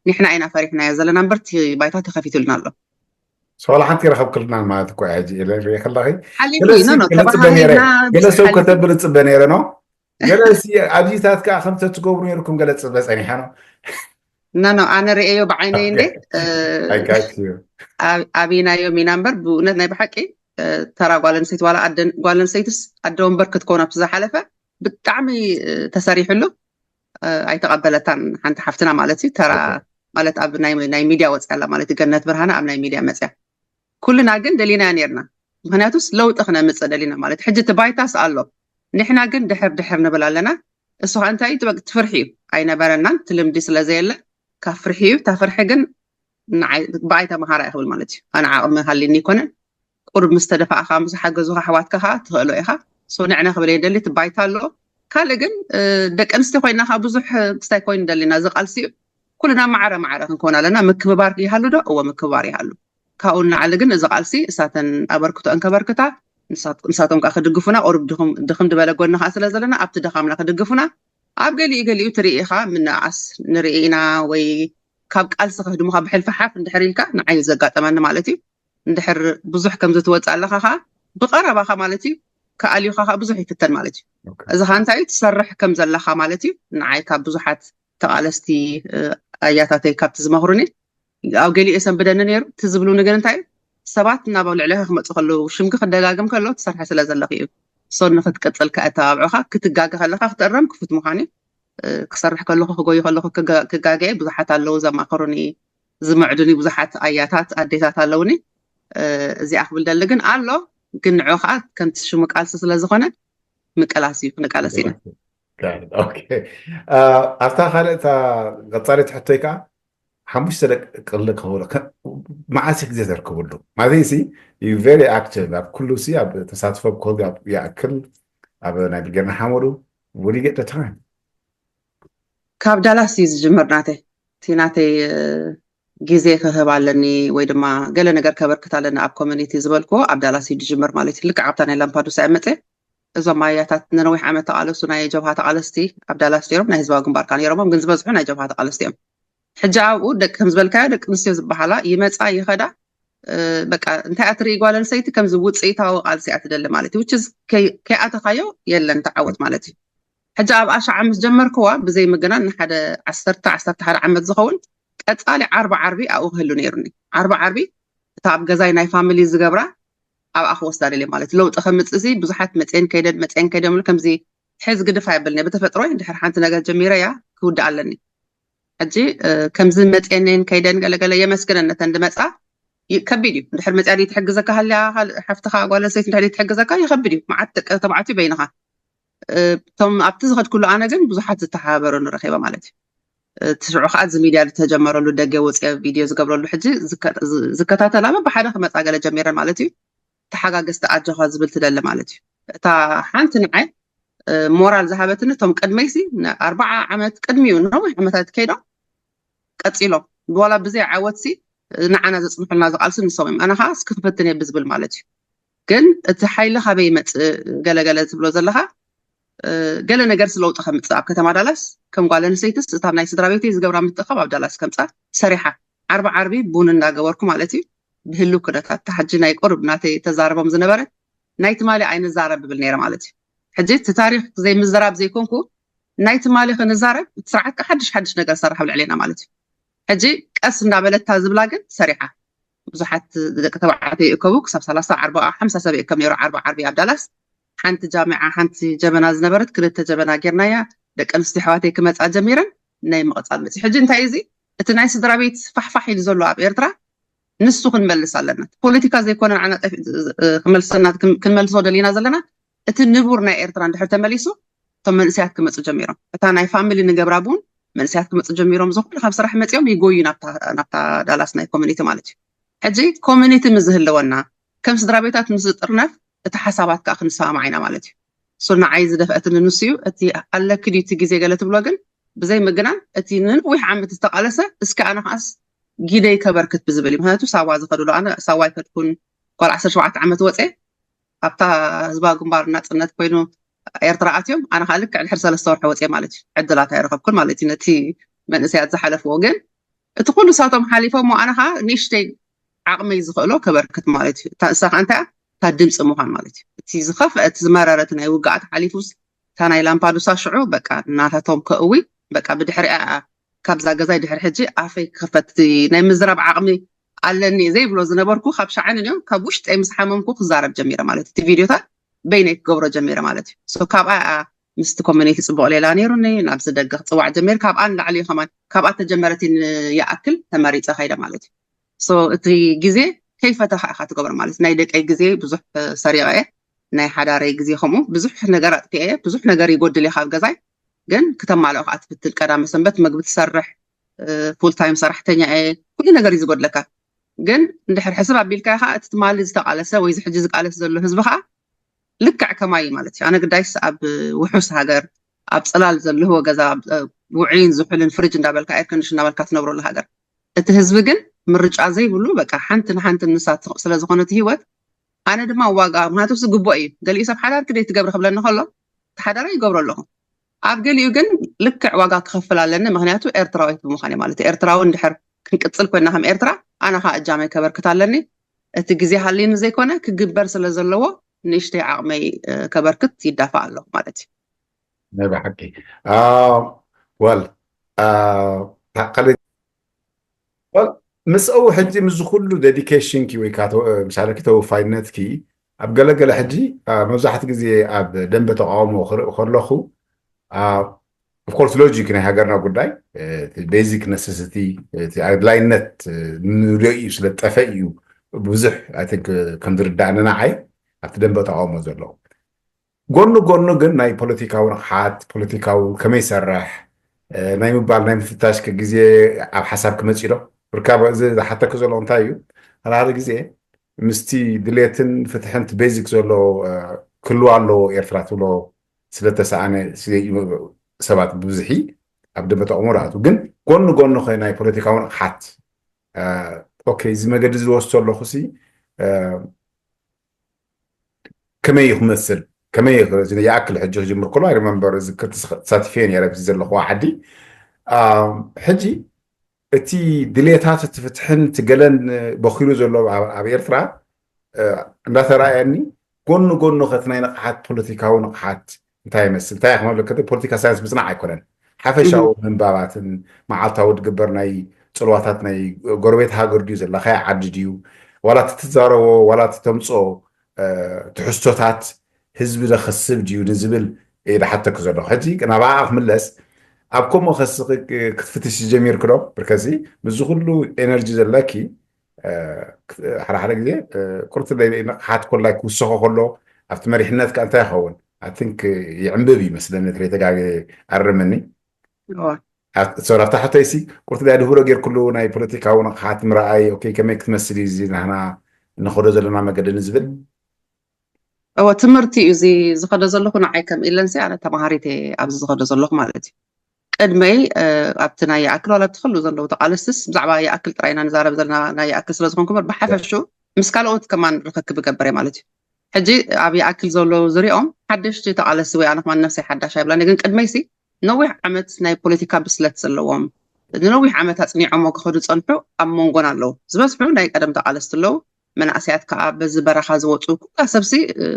ንሕና ኢና ፈሪሕናዮ ዘለና እምበር እቲ ባይታ ተኸፊቱልና ኣሎ። ሶላ ሓንቲ ረኸብክልና ማለት እኮ ሕጂ ኢለ ሪኤ ከለኺ ሓሊፉ እዩ። ኖ ኖ ገለ ጽበ ነይረ ተባሃሂልና ገለ ብዙሕ ሰው ሓሊፉ ከተብል ጽበ ነይረ ነው ገለ ኣብዚታት ከዓ ከምተ ትገብሩ ነይርኩም ገለ ጽበ ጸኒሐ ነው ኖ ኖ ኣነ ርእየዮ ብዓይነይ እንዴ I got you ኣቢናዮም ኢና እምበር ብእውነት ናይ ብሓቂ ተራ ጓል ኣንስተይቲ ዋላ ኣደን ጓል ኣንስተይትስ ኣደ ወንበር ክትከውን ኣብቲ ዝሓለፈ ብጣዕሚ ተሰሪሕሉ ኣይተቐበለታን ሓንቲ ሓፍትና ማለት እዩ። ተራ ማለት ኣብ ናይ ሚድያ ወፅያ ኣላ ማለት እዩ። ገነት ብርሃነ ኣብ ናይ ሚድያ መፅያ ኩልና ግን ደሊናያ ነርና። ምክንያቱስ ለውጢ ክነምፅእ ደሊና ማለት ሕጂ እቲ ባይታስ ኣሎ። ንሕና ግን ድሕር ድሕር ንብል ኣለና። እሱ ከዓ እንታይ እዩ? ትበቅ- ትፍርሒ እዩ። ኣይነበረናን ትልምዲ ስለዘየለ ካብ ፍርሒ እዩ። እታ ፍርሒ ግን ንዓይ ብኣይ ተምሃራ እየ ክብል ማለት እዩ። ኣነ ዓቕሚ ሃሊኒ ኣይኮነን። ቁርብ ምስ ተደፋእኻ ምስ ሓገዙኻ ኣሕዋትካ ከዓ ትኽእሎ ኢኻ። ሶ ንዕነ ክብል እየ ደሊ እቲ ባይታ ኣሎ። ካልእ ግን ደቂ ኣንስትዮ ኮይና ከዓ ብዙሕ ክስታይ ኮይኑ ደሊና እዚ ቃልሲ እዩ። ኩልና ማዕረ ማዕረ ክንከውን ኣለና። ምክብባር ይሃሉ ዶ? እዎ ምክብባር ይሃሉ። ካብኡ ንላዕሊ ግን እዚ ቃልሲ እሳተን ኣበርክቶአን ከበርክታ ንሳቶም ከዓ ክድግፉና ቁሩብ ድኽም ዝበለ ጎኒ ከዓ ስለ ዘለና ኣብቲ ድኻምና ክድግፉና ኣብ ገሊኡ ገሊኡ ትርኢ ኢኻ ምንኣስ ንርኢ ኢና ወይ ካብ ቃልሲ ከህድሙኻ ብሕልፊ ሓፍ እንድሕር ኢልካ ንዓይ ዘጋጠመኒ ማለት እዩ። እንድሕር ብዙሕ ከምዚ ትወፅእ ኣለኻ ከዓ ብቐረባኻ ማለት እዩ ክኣልዩኻ ከዓ ብዙሕ ይፍተን ማለት እዩ። እዚ ከዓ እንታይ እዩ ትሰርሕ ከም ዘለኻ ማለት እዩ። ንዓይ ካብ ብዙሓት ተቓለስቲ ኣያታተይ ካብቲ ዝመኽሩኒ ኣብ ገሊኡ የሰንብደኒ ነይሩ። እቲ ዝብሉኒ ግን እንታይ እዩ ሰባት እናበሉ ልዕለኻ ክመፁ ከለዉ ሽምኪ ክደጋግም ከሎ ትሰርሐ ስለ ዘለኺ እዩ። ሶ ንክትቅፅል ከእተባብዑኻ ክትጋገ ከለኻ ክትእረም ክፉት ምዃኑ እዩ። ክሰርሕ ከለኹ ክጎዩ ከለኹ ክጋገ ብዙሓት ኣለዉ ዘማኸሩኒ ዝምዕዱኒ ብዙሓት ኣያታት ኣዴታት ኣለውኒ። እዚኣ ክብል ደሊ ግን ኣሎ ግን ንዑ ከዓ ከምቲ ሽሙ ቃልሲ ስለ ዝኾነ ምቅላስ እዩ ክንቃለስ ኢና። ኣብታ ካልእታ ቀፃሊት ሕቶይ ከዓ ሓሙሽተ ደቂ ቅሊ ክህብሎ መዓስ ግዜ ተርክብሉ ማለት ሲ very active ኣብ ኩሉ ሲ ኣብ ተሳትፎ ክህሉ ይኣክል ኣብ ናይ ብርጌድ ንሓመዱ ውዲገ time ካብ ዳላስ እዩ ዝጅምር ናተይ እቲ ናተይ ግዜ ክህብ ኣለኒ ወይ ድማ ገለ ነገር ከበርክት ኣለኒ ኣብ ኮሚኒቲ ዝበልክዎ ኣብ ዳላስ እዩ ዝጅምር ማለት እዩ። ልክዕ ኣብታ ናይ ላምፓዱሳ እየ መፀ እዞም ኣያታት ንነዊሕ ዓመት ተቃለሱ ናይ ጀብሃ ተቃለስቲ ኣብ ዳላስ ነይሮም ናይ ህዝባዊ ግንባርካ ነይሮሞም ግን ዝበዝሑ ናይ ጀብሃ ተቃለስቲ እዮም። ሕጂ ኣብኡ ደቂ ከም ዝበልካዮ ደቂ ኣንስትዮ ዝበሃላ ይመፃ ይኸዳ በቃ እንታይ ኣትርኢ ጓል ኣንስተይቲ ከምዚ ውፅኢታዊ ቃልሲ እያ ትደሊ ማለት እዩ። ከይኣተኻዮ የለን ተዓወት ማለት እዩ። ሕጂ ኣብ ኣሻዓ ምስ ጀመርክዋ ብዘይ ምግናን ንሓደ ዓሰርተ ዓሰርተ ሓደ ዓመት ዝኸውን ቀፃሊ ዓርቢ ዓርቢ ኣብኡ ክህሉ ነይሩኒ። ዓርቢ ዓርቢ እታ ኣብ ገዛይ ናይ ፋሚሊ ዝገብራ ኣብኣ ክወስዳ ደልየ ማለት ለውጢ ከምፅእ ሲ ብዙሓት መፅየን ከይደን መፅየን ከይደን ከምዚ ሕዝ ግድፍ ኣይብልን ብተፈጥሮይ ድሕር ሓንቲ ነገር ጀሚረ እያ ክውድእ ኣለኒ። ሕጂ ከምዚ መፅየንን ከይደን ገለገለ የመስግነን ነተን ድመፃ ከቢድ እዩ። ድሕር መፅያ ትሕግዘካ ሃልያ ሓፍትኻ ጓል ኣንስተይቲ ድሕር ትሕግዘካ ይኸብድ እዩ። መዓት ደቂ ተባዕትዩ በይንኻ እቶም ኣብቲ ዝኸድኩሉ ኣነ ግን ብዙሓት ዝተሓባበሩኒ ረኺበ ማለት እዩ። እቲ ሽዑ ከዓ እዚ ሚድያ ዝተጀመረሉ ደገ ወፅየ ቪድዮ ዝገብረሉ ሕጂ ዝከታተላ በብሓደ ክመፃ ገለ ጀሚረን ማለት እዩ። ተሓጋገዝቲ ኣጆኻ ዝብል ትደሊ ማለት እዩ። እታ ሓንቲ ንዓይ ሞራል ዝሃበትኒ እቶም ቅድመይሲ ኣርባዓ ዓመት ቅድሚኡ ነዊሕ ዓመታት ከይዶም ቀፂሎም ብዋላ ብዘይ ዓወትሲ ንዓና ዘፅንሑልና ዝቃልሱ ንሶም እዮም። ኣነ ከዓ እስኪ ክፍትን እየ ብዝብል ማለት እዩ። ግን እቲ ሓይሊ ካበይ ይመፅእ ገለገለ ትብሎ ዘለካ ገለ ነገር ስለውጢ ከምፅእ ኣብ ከተማ ዳላስ ከም ጓል ኣንስተይትስ እታ ናይ ስድራ ቤተይ ዝገብራ ምትእኻብ ኣብ ዳላስ ከምፃ ሰሪሓ ዓርቢ ዓርቢ ቡን እንዳገበርኩ ማለት እዩ ብህሉ ኩነታት ተሓጂ ናይ ቁርብ ናተይ ተዛረቦም ዝነበረ ናይ ትማሊ ኣይንዛረብ ብብል ነይረ ማለት እዩ። ሕጂ እቲ ታሪክ ዘይምዝራብ ዘይኮንኩ ናይ ትማሊ ክንዛረብ እቲ ስርዓት ሓድሽ ሓድሽ ነገር ሰራሕ ኣብ ልዕሌና ማለት እዩ። ሕጂ ቀስ እንዳበለታ ዝብላ ግን ሰሪሓ ብዙሓት ደቂ ተባዕትዮ ይእከቡ ክሳብ ሰላሳ ኣርባዓ ሓምሳ ሰብ ይእከብ ነይሩ ዓርቢ ዓርቢ ኣብ ዳላስ ሓንቲ ጃምዓ ሓንቲ ጀበና ዝነበረት ክልተ ጀበና ጌርናያ ደቂ ኣንስትዮ ኣሕዋተይ ክመፃ ጀሚረን ናይ ምቕፃል መፅዩ ሕጂ እንታይ እዚ እቲ ናይ ስድራ ቤት ፋሕፋሕ ኢሉ ዘሎ ኣብ ኤርትራ ንሱ ክንመልስ ኣለና ፖለቲካ ዘይኮነ ንዓና ክመልሰና ክንመልሶ ደሊና ዘለና እቲ ንቡር ናይ ኤርትራ እንድሕር ተመሊሱ እቶም መንእሰያት ክመፁ ጀሚሮም። እታ ናይ ፋሚሊ ንገብራ ቡን መንእሰያት ክመፁ ጀሚሮም። ዝኩሉ ካብ ስራሕ መፂኦም ይጎዩ ናብታ ዳላስ ናይ ኮሚኒቲ ማለት እዩ። ሕጂ ኮሚኒቲ ምስ ዝህለወና ከም ስድራ ቤታት ምስ ዝጥርነፍ እቲ ሓሳባት ከዓ ክንሰማማዕ ኢና ማለት እዩ። ሶ ንዓይ ዝደፍአትኒ ንሱ እዩ። እቲ ኣለኪ ድዩ እቲ ግዜ ገለ ትብሎ ግን ብዘይ ምግናን እቲ ንነዊሕ ዓመት ዝተቃለሰ እስኪ ኣነ ከዓስ ጊደይ ከበርክት ብዝብል እዩ። ምክንያቱ ሳዋ ዝኸድሉ ኣነ ሳዋ ኣይከድኩን። ጓል ዓሰርተ ሸውዓተ ዓመት ወፀ ኣብታ ህዝባዊ ግንባር ናፅነት ኮይኑ ኤርትራ ኣትዮም ኣነ ከዓ ልክዕ ድሕሪ ሰለስተ ወርሒ ወፀ ማለት እዩ። ዕድላት ኣይረኸብኩን ማለት እዩ ነቲ መንእሰያት ዝሓለፍዎ ግን እቲ ኩሉ ሳቶም ሓሊፎሞ ኣነ ከዓ ንእሽተይ ዓቕመይ ዝኽእሎ ከበርክት ማለት እዩ። እታ ንሳ ከዓ እንታይ እያ? እታ ድምፂ ምዃን ማለት እዩ። እቲ ዝኸፍአ እቲ ዝመረረ እቲ ናይ ውግኣት ሓሊፉስ እታ ናይ ላምፓዱሳ ሽዑ በቃ ናታቶም ከእዊ በቃ ብድሕሪኣ እያ ካብዛ ገዛይ ድሕሪ ሕጂ ኣፈይ ክኸፈት ናይ ምዝራብ ዓቕሚ ኣለኒ ዘይብሎ ዝነበርኩ ካብ ሸዓን እዮም ካብ ውሽጠይ ምስ ሓመምኩ ክዛረብ ጀሚረ ማለት እቲ ቪድዮታት በይነይ ክገብሮ ጀሚረ ማለት እዩ። ሶ ካብኣ እያ ምስቲ ኮሚኒቲ ፅቡቕ ሌላ ነይሩኒ ናብዚ ደገ ክፅዋዕ ጀሚር ካብኣ ንላዕሊ እዩ ከማን ካብኣ ተጀመረቲ ይኣክል ተመሪፀ ከይደ ማለት እዩ። ሶ እቲ ግዜ ከይፈተኻ ኢኻ ትገብሮ ማለት ናይ ደቀይ ግዜ ብዙሕ ሰሪቐ እየ ናይ ሓዳረይ ግዜ ከምኡ ብዙሕ ነገር ኣጥፊአ እየ ብዙሕ ነገር ይጎድል እየ ካብ ገዛይ ግን ክተማልኦ ከዓ ትፍትን ቀዳመ ሰንበት መግቢ ትሰርሕ ፉል ታይም ሰራሕተኛ እየ ኩሉ ነገር እዩ ዝጎድለካ ግን እንድሕር ሕስብ ኣቢልካ ከዓ እቲ ትማሊ ዝተቃለሰ ወይ ሕጂ ዝቃለስ ዘሎ ህዝቢ ከዓ ልክዕ ከማይ ማለት እዩ ኣነ ግዳይስ ኣብ ውሑስ ሃገር ኣብ ፅላል ዘለዎ ገዛ ውዑይን ዝሑልን ፍርጅ እንዳበልካ ኤርኮንዲሽን እንዳበልካ ትነብረሉ ሃገር እቲ ህዝቢ ግን ምርጫ ዘይብሉ በቃ ሓንቲ ንሓንቲ ንሳ ስለዝኮነት ህይወት ኣነ ድማ ዋጋ ምክንያቱ ዝግብኦ እዩ ገሊኡ ሰብ ሓዳር ክደይ ትገብሪ ክብለኒ ከሎ ተሓዳራ ይገብሮ ኣለኹ ኣብ ገሊኡ ግን ልክዕ ዋጋ ክኸፍል ኣለኒ ምክንያቱ ኤርትራዊት ብምዃን ማለት ኤርትራዊ እንድሕር ክንቅፅል ኮይና ከም ኤርትራ ኣነ ከዓ እጃመይ ከበርክት ኣለኒ እቲ ግዜ ሃልዩኒ ዘይኮነ ክግበር ስለ ዘለዎ ንእሽተይ ዓቕመይ ከበርክት ይዳፋእ ኣለኹ ማለት እዩ ናይ ብሓቂ ወል ካልእ ምስኡ ሕጂ ምስ ኩሉ ዴዲኬሽንኪ ወይ ምሳለኪ ተወፋይነትኪ ኣብ ገለገለ ሕጂ መብዛሕቲ ግዜ ኣብ ደንበ ተቃውሞ ክርኢ ከለኹ ኦፍኮርስ ሎጂክ ናይ ሃገርና ጉዳይ ቤዚክ ነሰስቲ ኣድላይነት ንሪኦ እዩ ስለ ጠፈ እዩ ብዙሕ ከም ዝርዳእኒ ንዓይ ኣብቲ ደንበ ተቃውሞ ዘሎ ጎኑ ጎኑ ግን ናይ ፖለቲካዊ ንቕሓት ፖለቲካዊ ከመይ ይሰርሕ ናይ ምባል ናይ ምፍታሽ ግዜ ኣብ ሓሳብ ክመፅእ ዶ ርካብ እዚ ዝሓተክ ዘሎ እንታይ እዩ ሓደ ሓደ ግዜ ምስቲ ድሌትን ፍትሕን ቤዚክ ዘሎ ክህልዋ ኣለዎ ኤርትራ ትብሎ ስለተሰኣነ ሰባት ብብዝሒ ኣብ ደንበ ተቃውሞ ዳኣቱ ግን ጎኑ ጎኑ ከ ናይ ፖለቲካዊ ንቕሓት ኦኬ እዚ መገዲ ዝወስዶ ኣለኹ ሲ ከመይ እዩ ክመስል ከመይ ይኣክል ሕጂ ክጅምር ከሎ ኣይሪመምበር እዚ ተሳትፍዮ ነረ ዘለኹ ዓዲ ሕጂ እቲ ድሌታት እቲ ፍትሕን እቲ ገለን በኪሉ ዘሎ ኣብ ኤርትራ እንዳተረኣየኒ ጎኑ ጎኑ ከቲ ናይ ንቕሓት ፖለቲካዊ ንቕሓት እንታይ ይመስል እንታይ ክመብለከ ፖለቲካ ሳይንስ ምፅናዕ ኣይኮነን ሓፈሻዊ ምንባባትን መዓልታዊ ድግበር ናይ ፅልዋታት ናይ ጎረቤት ሃገር ድዩ ዘለኻይ ዓዲ ድዩ ዋላ ትዛረቦ ዋላ ተምፅኦ ትሕዝቶታት ህዝቢ ዘኸስብ ድዩ ንዝብል ይድሓተክ ዘሎ ሕጂ ናብኣ ክምለስ ኣብ ከምኡ ከስኺ ክትፍትሽ ጀሚርክ ዶ ብርከዚ ምስዚ ኩሉ ኤነርጂ ዘለኪ ሓደ ሓደ ግዜ ቁርት ንቕሓት ኮላይ ክውሰኾ ከሎ ኣብቲ መሪሕነት ከ እንታይ ይኸውን ኣንክ ይዕንብብ ይመስለኒ ተተጋገ ኣርምኒ ኣብታ ሕቶይሲ ቁርት ዳይ ድህብሮ ጌርክሉ ናይ ፖለቲካዊ ንቕሓት ምርኣይ ከመይ ክትመስል እዩ ናህና ንኸዶ ዘለና መገዲ ንዝብል እወ ትምህርቲ እዩ እዚ ዝኸዶ ዘለኹ ንዓይ ከም ኢለንሲ ኣነ ተማሃሪት ኣብዚ ዝኸዶ ዘለኹ ማለት እዩ ቅድመይ ኣብቲ ናይ ይኣክል ዋላ ትኽሉ ዘለዉ ተቃለስትስ ብዛዕባ ይኣክል ጥራይና ንዛረብ ዘለና ናይ ይኣክል ስለዝኾንኩ በር ብሓፈሹ ምስ ካልኦት ከማን ርክክብ እገብር ማለት እዩ ሕጂ ኣብ ይኣክል ዘለዉ ዝሪኦም ሓደሽቲ ተቃለስቲ ወይ ኣነ ከማን ነፍሰይ ሓዳሽ ኣይብላኒ ግን ቅድመይሲ ነዊሕ ዓመት ናይ ፖለቲካ ብስለት ዘለዎም ንነዊሕ ዓመት ኣፅኒዖሞ ክኸዱ ፀንሑ ኣብ መንጎን ኣለዉ ዝበዝሑ ናይ ቀደም ተቃለስቲ ኣለዉ መናእሰያት ከዓ በዚ በረኻ ዝወፁ ኩላ ሰብሲ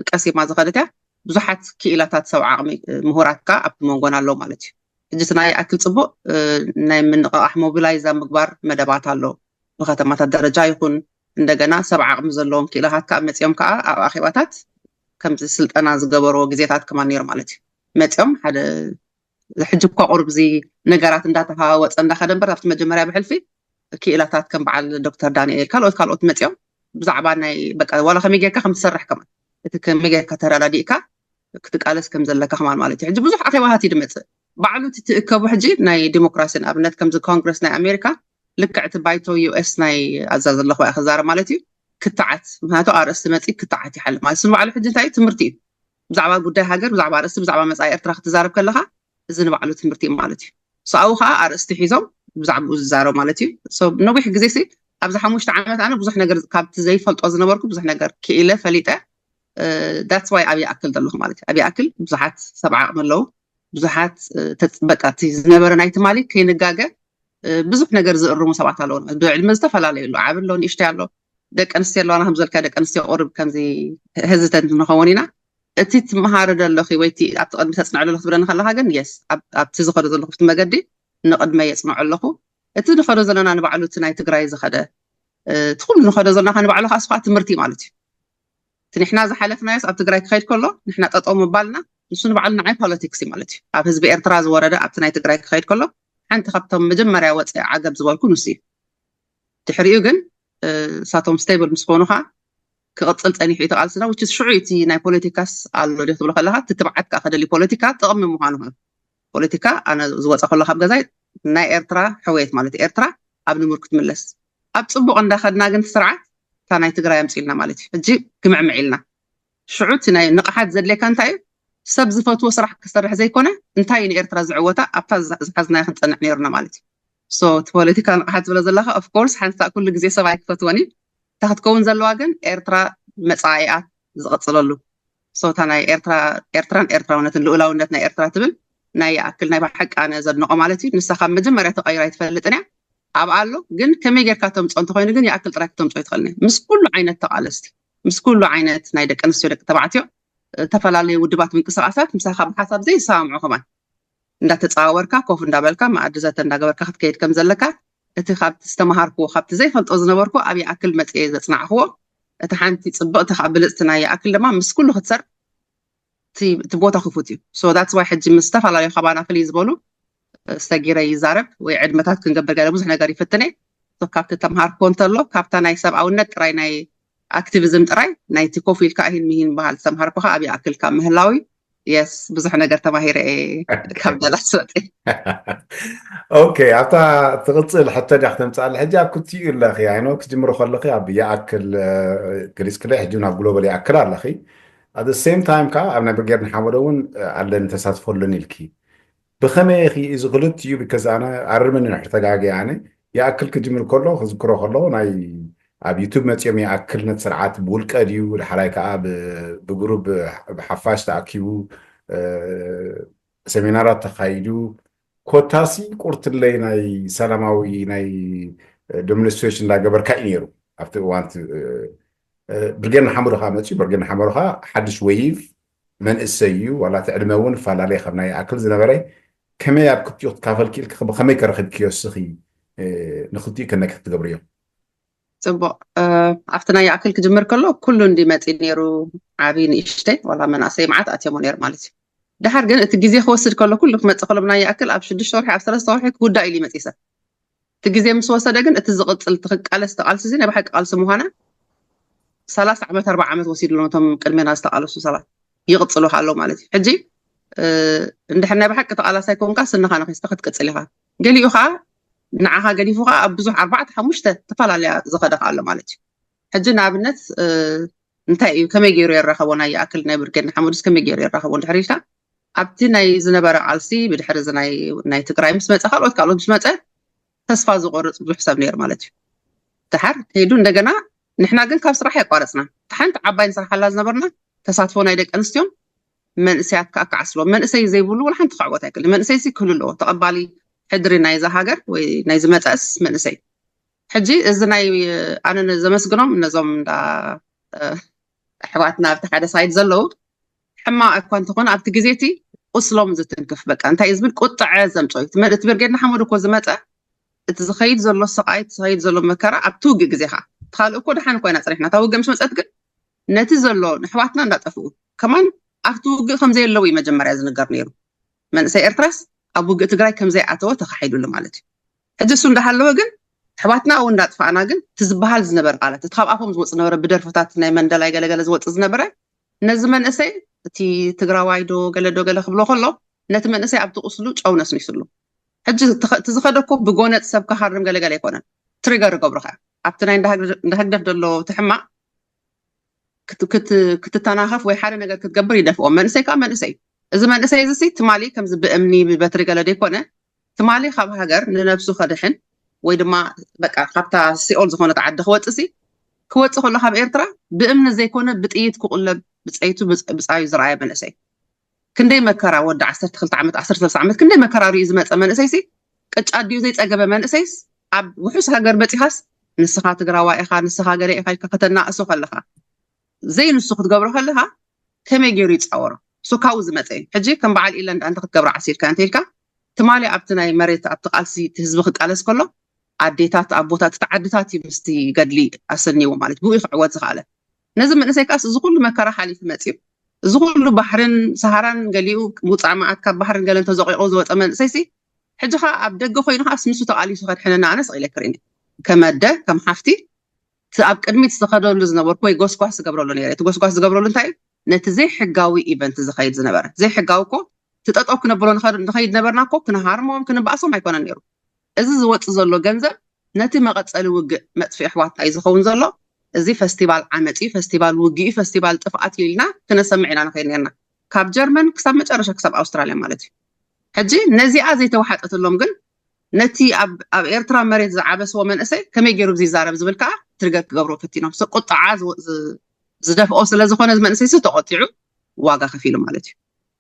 ቀሲማ ዝኸደት እያ ብዙሓት ክኢላታት ሰብ ዓቕሚ ምሁራት ከዓ ኣብቲ መንጎን ኣለዉ ማለት እዩ ሕጂ ናይ ኣክል ፅቡቅ ናይ ምንቕቃሕ ሞቢላይዝ ኣብ ምግባር መደባት ኣሎ ብከተማታት ደረጃ ይኹን እንደገና ሰብ ዓቕሚ ዘለዎም ክኢላታት ከዓ መፂኦም ከዓ ኣብ ኣኼባታት ከምዚ ስልጠና ዝገበርዎ ግዜታት ከማን ነይሩ ማለት እዩ መፂኦም ሓደ ሕጂ እኳ ቁሩብ እዚ ነገራት እንዳተፋወፀ እንዳኸደ እምበር ኣብቲ መጀመርያ ብሕልፊ ክኢላታት ከም በዓል ዶክተር ዳንኤል ካልኦት ካልኦት መፂኦም ብዛዕባ ናይ በቃ ዋላ ከመይ ጌርካ ከም ትሰርሕ ከማን እቲ ከመይ ጌርካ ተረዳዲእካ ክትቃለስ ከም ዘለካ ከማን ማለት እዩ። ሕጂ ብዙሕ ኣኼባታት እዩ ድመፅእ። ባዕሉ እቲ ትእከቡ ሕጂ ናይ ዲሞክራሲ ንኣብነት ከምዚ ኮንግረስ ናይ ኣሜሪካ ልክዕ እቲ ባይቶ ዩ ኤስ ናይ ኣዛ ዘለኹ እያ ክዛረብ ማለት እዩ። ክትዓት ምክንያቱ ኣርእስቲ መፂ ክትዓት ይሓል ማለት እሱ ንባዕሉ ሕጂ እንታይ እዩ ትምህርቲ እዩ። ብዛዕባ ጉዳይ ሃገር ብዛዕባ ኣርእስቲ ብዛዕባ መፃኢ ኤርትራ ክትዛረብ ከለካ እዚ ንባዕሉ ትምህርቲ እዩ ማለት እዩ። ሰብኣዊ ከዓ ኣርእስቲ ሒዞም ብዛዕባኡ ዝዛረብ ማለት እዩ። ነዊሕ ግዜ ሲ ኣብዚ ሓሙሽተ ዓመት ኣነ ብዙሕ ነገር ካብቲ ዘይፈልጦ ዝነበርኩ ብዙሕ ነገር ክኢለ ፈሊጠ that's why ኣብ ይኣክል ዘለኹ ማለት እዩ። ኣብ ይኣክል ብዙሓት ሰብ ዓቕሚ ኣለዉ ብዙሓት በቃ እቲ ዝነበረ ናይ ትማሊ ከይንጋገ ብዙሕ ነገር ዝእርሙ ሰባት ኣለዉ። ብዕድመ ዝተፈላለዩ ኣሎ ዓብ ኣሎ ንእሽተይ ኣሎ ደቂ ኣንስትዮ ኣለዋና ከም ዝበልካ ደቂ ኣንስትዮ ቁርብ ከምዚ hesitant ንኸውን ኢና። እቲ ትመሃሪ ዘለኺ ወይ ኣብቲ ቅድሚ ተፅንዕሉ ትብለኒ ከለካ ግን yes ኣብቲ ዝኸዶ ዘለኹ ብቲ መገዲ ንቅድመ የፅንዖ ኣለኹ። እቲ ንኸዶ ዘለና ንባዕሉ እቲ ናይ ትግራይ ዝኸደ እቲ ኩሉ ንኸዶ ዘለና ከ ንባዕሉ ከዓ ስኳ ትምህርቲ ማለት እዩ። እቲ ንሕና ዝሓለፍናዮስ ኣብ ትግራይ ክኸይድ ከሎ ንሕና ጠጠው ምባልና ንሱ ንባዕሉ ንዓይ ፖለቲክስ እዩ ማለት እዩ። ኣብ ህዝቢ ኤርትራ ዝወረደ ኣብቲ ናይ ትግራይ ክኸይድ ከሎ ሓንቲ ካብቶም መጀመርያ ወፀ ዓገብ ዝበልኩ ንሱ እዩ። ድሕሪኡ ግን እሳቶም stable ምስ ኮኑ ከዓ ክቕፅል ፀኒሑ እዩ ተቓልስና which is ሽዑ እቲ ናይ ፖለቲካስ ኣሎ ዶ ትብሎ ከለካ እቲ ትብዓት ከዓ ከደሊ ፖለቲካ ጥቕሚ ምኳኑ ፖለቲካ ኣነ ዝወፀ ከሎ ካብ ገዛይ ናይ ኤርትራ ሕውየት ማለት ኤርትራ ኣብ ንቡር ክትምለስ ኣብ ፅቡቕ እንዳኸድና ግን ስርዓት እታ ናይ ትግራይ ኣምፅልና ማለት እዩ። ሕጂ ግምዕምዕ ኢልና ሽዑ እቲ ናይ ንቕሓት ዘድልየካ እንታይ እዩ ሰብ ዝፈትዎ ስራሕ ክሰርሕ ዘይኮነ እንታይ እዩ ንኤርትራ ዝዕወታ ኣብታ ዝሓዝናዮ ክንፀንዕ ነይሩና ማለት እዩ። እቲ ፖለቲካ ንቕሓት ዝበሎ ዘለካ of course ሓንሳእ ኩሉ ግዜ ሰብ ኣይክፈትዎን እዩ። እታ ክትከውን ዘለዋ ግን ኤርትራ መፃኢኣ ዝቕፅለሉ እታ ናይ ኤርትራን ኤርትራውነትን ልኡላውነት ናይ ኤርትራ ትብል ናይ ይኣክል ናይ ብሓቂ ኣነ ዘድንቖ ማለት እዩ። ንሳ ካብ መጀመርያ ተቐይራ ኣይትፈልጥን እያ። ኣብኣ ኣሎ ግን ከመይ ጌርካ ተምፅኦ እንተኮይኑ ግን ይኣክል ጥራይ ክተምፅኦ ይትኽእልኒ ምስ ኩሉ ዓይነት ተቓለስቲ ምስ ኩሉ ዓይነት ናይ ደቂ ኣንስትዮ ደቂ ተባዕትዮ ዝተፈላለዩ ውድባት ምንቅስቃሳት ምሳኻ ብሓሳብ ዘይሰማምዑ ከማን እንዳተፀዋወርካ ኮፍ እንዳበልካ መኣዲ ዘተ እንዳገበርካ ክትከይድ ከም ዘለካ እቲ ካብቲ ዝተምሃርኩዎ ካብቲ ዘይፈልጦ ዝነበርኩ ኣብ ይኣክል መፅየ ዘፅናዕክዎ እቲ ሓንቲ ፅብቕቲ ከዓ ብልፅቲ ናይ ይኣክል ድማ ምስ ኩሉ ክትሰርብ እቲ ቦታ ክፉት እዩ። So that's why ሕጂ ምስ ዝተፈላለዩ ካባና ፍልይ ዝበሉ ሰጊረ ይዛረብ ወይ ዕድመታት ክንገብር ገለ ብዙሕ ነገር ይፍትነ ካብቲ ተምሃርኮ እንተሎ ካብታ ናይ ሰብኣውነት ጥራይ ናይ ኣክቲቪዝም ጥራይ ናይቲ ኮፍ ኢልካ ኣሂን ምሂን በሃል ዝተምሃርኩ ከዓ ኣብ ይኣክል ካብ ምህላዊ የስ ብዙሕ ነገር ተማሂረ እየ ካብ ደላስ ወፂ ኦኬ ኣብታ ትቕፅል ሕቶ ዲያ ክተምፅኣለ ሕጂ ኣብ ክትኡ ኣለኺ ኣይኖ ክትጅምሩ ከለኺ ኣብ ይኣክል ገሊፅ ክለ ሕጂ ናብ ግሎበል ይኣክል ኣለኺ ኣብ ሴም ታይም ከዓ ኣብ ናይ ብርጌድ ንሓመዶ እውን ኣለኒ ተሳትፎ ኣለኒ ኢልኪ ብኸመይ ኺ እዚ ክልቲኡ because ኣነ ኣርምኒ ንድሕር ተጋግየ ኣነ ይኣክል ክጅምር ከሎ ክዝክሮ ከለኹ ናይ ኣብ ዩቱብ መፂኦም ይኣክል ነቲ ስርዓት ብውልቀ ድዩ ድሓራይ ከዓ ብግሩብ ብሓፋሽ ተኣኪቡ ሰሚናራት ተኻይዱ ኮታሲ ቁርትለይ ናይ ሰላማዊ ናይ ዴሞንስትሬሽን እንዳገበርካ እዩ ነይሩ ኣብቲ እዋን ብርጌድ ንሓመዶ ከዓ መፅዩ ብርጌድ ንሓመዶ ከዓ ሓድሽ ወይቭ መንእሰይ እዩ ዋላ እቲ ዕድመ እውን ፈላለየ ካብ ናይ ይኣክል ዝነበረ ከመይ ኣብ ክልቲኡ ክትካፈል ክኢልኪ ብኸመይ ከረኺብክዮ እስኺ ንክልቲኡ ከነኪ ክትገብርዮ ፅቡቅ ኣብቲ ናይ ይኣክል ክጅምር ከሎ ኩሉ እንዲ መፂ ነይሩ ዓብይ ንእሽተይ ዋላ መናእሰይ መዓት ኣትዮሞ ነይሩ ማለት እዩ ድሓር ግን እቲ ግዜ ክወስድ ከሎ ኩሉ ክመፅእ ከሎ ብናይ ይኣክል ኣብ ሽዱሽተ ወርሒ ኣብ ሰለስተ ወርሒ ክውዳእ ኢሉ ይመፅእ ሰብ እቲ ግዜ ምስ ወሰደ ግን እቲ ዝቕፅል እቲ ክቃለስ እቲ ቃልሲ እዚ ናይ ብሓቂ ቃልሲ ምዃና ሰላሳ ዓመት ኣርባዓ ዓመት ወሲድሎም እቶም ቅድሜና ዝተቃለሱ ሰባት ይቕፅሉ ኣለዉ ማለት እዩ ሕጂ እንድሕር ናይ ብሓቂ ተቃላሳይ ኮንካ ስንኻ ነኺስካ ክትቅፅል ኢኻ ገሊኡ ከዓ ንዓኻ ገዲፉ ከዓ ኣብ ብዙሕ ኣርባዕተ ሓሙሽተ ተፈላለያ ዝኸደ ከዓ ኣሎ ማለት እዩ ሕጂ ንኣብነት እንታይ እዩ ከመይ ገይሩ የራኸቦ ናይ ይኣክል ናይ ብርጌድ ንሓመዱስ ከመይ ገይሩ የራኸቦ እንድሕር ኢልካ ኣብቲ ናይ ዝነበረ ቃልሲ ብድሕሪ ናይ ትግራይ ምስ መፀ ካልኦት ካልኦት ምስ መፀ ተስፋ ዝቆርፅ ብዙሕ ሰብ ነይሩ ማለት እዩ ድሓር ከይዱ እንደገና ንሕና ግን ካብ ስራሕ የቋረፅና ሓንቲ ዓባይ ንስራሓላ ዝነበርና ተሳትፎ ናይ ደቂ ኣንስትዮን መንእሰያት ከዓ ክዓስሎ መንእሰይ ዘይብሉ ወላ ሓንቲ ክዕወት ኣይክእል መንእሰይ ሲ ክህሉ ኣለዎ ተቐባሊ ሕድሪ ናይዛ ሃገር ወይ ናይ ዝመፀእስ መንእሰይ ሕጂ እዚ ናይ ኣነ ዘመስግኖም እነዞም እንዳ ኣሕዋትና ኣብቲ ሓደ ሳይድ ዘለዉ ሕማቕ እኳ እንተኾነ ኣብቲ ግዜ እቲ ቁስሎም ዝትንክፍ በቃ እንታይ ዝብል ቁጥዐ ዘምፅኦ እዩ እቲ ብርጌድ ንሓመዱ እኮ ዝመፀ እቲ ዝኸይድ ዘሎ ስቓይ እቲ ዝኸይድ ዘሎ መከራ ኣብቲ ውግእ ግዜኻ ካልእ እኮ ደሓን ኮይና ፅኒሕና እታ ውግእ ምስ መፀት ግን ነቲ ዘሎ ንሕዋትና እንዳጠፍኡ ከማን ኣብቲ ውግእ ከም ዘየለዉ እዩ መጀመርያ ዝንገር ነይሩ መንእሰይ ኤርትራስ ኣብ ውግእ ትግራይ ከም ዘይኣተወ ተኻሒዱሉ ማለት እዩ ሕጂ እሱ እንዳሃለወ ግን ኣሕዋትና እውን እንዳጥፋእና ግን እቲ ዝበሃል ዝነበረ ቃላት እቲ ካብ ኣፎም ዝወፅ ዝነበረ ብደርፍታት ናይ መንደላይ ገለገለ ዝወፅ ዝነበረ ነዚ መንእሰይ እቲ ትግራዋይ ዶ ገለ ዶ ገለ ክብሎ ከሎ ነቲ መንእሰይ ኣብቲ ቁስሉ ጨው ነስኒስሉ። ሕጂ እቲ ዝኸደ እኮ ብጎነፅ ሰብ ክሃርም ገለገለ ኣይኮነን። ትሪገር ይገብሩኻ። ኣብቲ ናይ እንዳ ህግደፍ ዘሎ እቲ ሕማቕ ክትተናኸፍ ወይ ሓደ ነገር ክትገብር ይደፍኦ። መንእሰይ ከዓ መንእሰይ፣ እዚ መንእሰይ እዚ ትማሊ ከምዚ ብእምኒ ብበትሪ ገለ ደይኮነ፣ ትማሊ ካብ ሃገር ንነብሱ ከድሕን ወይ ድማ በቃ ካብታ ሲኦል ዝኾነት ዓዲ ክወፅእ ሲ ክወፅእ ከሎ ካብ ኤርትራ ብእምኒ ዘይኮነ ብጥይት ክቁለብ ብፀይቱ ብፃዩ ዝረኣየ መንእሰይ። ክንደይ መከራ ወዲ ዓሰርተ ክልተ ዓመት ዓሰርተ ሰለስተ ዓመት ክንደይ መከራ ርእዩ ዝመፀ መንእሰይ ሲ ቅጫ ድዩ ዘይፀገበ መንእሰይስ ኣብ ውሑስ ሃገር በፂኻስ ንስኻ ትግራዋ ኢኻ ንስኻ ገለ ኢኻ ኢልካ ከተናእሶ ከለኻ ዘይንሱ ክትገብሮ ከለኻ ከመይ ገይሩ ይፃወሮ? ሶ ካብኡ ዝመፀ እዩ። ሕጂ ከም በዓል ኢለ እንዳ እንተ ክትገብሮ ዓሲልካ እንተ ኢልካ ትማሊ ኣብቲ ናይ መሬት ኣብቲ ቃልሲ እቲ ህዝቢ ክቃለስ ከሎ ኣዴታት ኣቦታት እቲ ዓድታት እዩ ምስቲ ገድሊ ኣሰኒዎ ማለት ብኡ ክዕወት ዝኽኣለ። ነዚ መንእሰይ ከዓስ እዚ ኩሉ መከራ ሓሊፉ መፅዩ እዚ ኩሉ ባሕርን ሰሃራን ገሊኡ ውፃእ መዓት ካብ ባሕርን ገለን ተዘቂቑ ዝወፀ መንእሰይ ሲ ሕጂ ከዓ ኣብ ደገ ኮይኑ ከዓስ ንሱ ተቃሊሱ ከድሕነና ኣነ ስቕ ኢለ ክርእኒ ከመደ ከም ሓፍቲ እቲ ኣብ ቅድሚት ዝኸደሉ ዝነበርኩ ወይ ጎስጓስ ዝገብረሉ ነይረ። እቲ ጎስጓስ ዝገብረሉ እንታይ እዩ? ነቲ ዘይሕጋዊ ኢቨንት ዝኸይድ ዝነበረ ዘይሕጋዊ እኮ እቲ ጠጠው ክነብሎ ንኸይድ ነበርና እኮ ክንሃርሞም ክንበኣሶም ኣይኮነን ነይሩ። እዚ ዝወፅ ዘሎ ገንዘብ ነቲ መቐፀሊ ውግእ መጥፊ ኣሕዋትና እዩ ዝኸውን ዘሎ። እዚ ፈስቲቫል ዓመፅ እዩ፣ ፈስቲቫል ውግእ እዩ፣ ፈስቲቫል ጥፍኣት እዩ ኢልና ክነሰምዕ ኢና ንኸይድ ነርና። ካብ ጀርመን ክሳብ መጨረሻ ክሳብ ኣውስትራልያ ማለት እዩ። ሕጂ ነዚኣ ዘይተዋሓጠትሎም ግን ነቲ ኣብ ኤርትራ መሬት ዝዓበስዎ መንእሰይ ከመይ ገይሩ ዝዛረብ ዝብል ከዓ ትርገ ክገብርዎ ፈቲኖም ቁጣዓ ዝደፍኦ ስለዝኮነ መንእሰይ ሲ ተቆጢዑ ዋጋ ከፊሉ ማለት እዩ።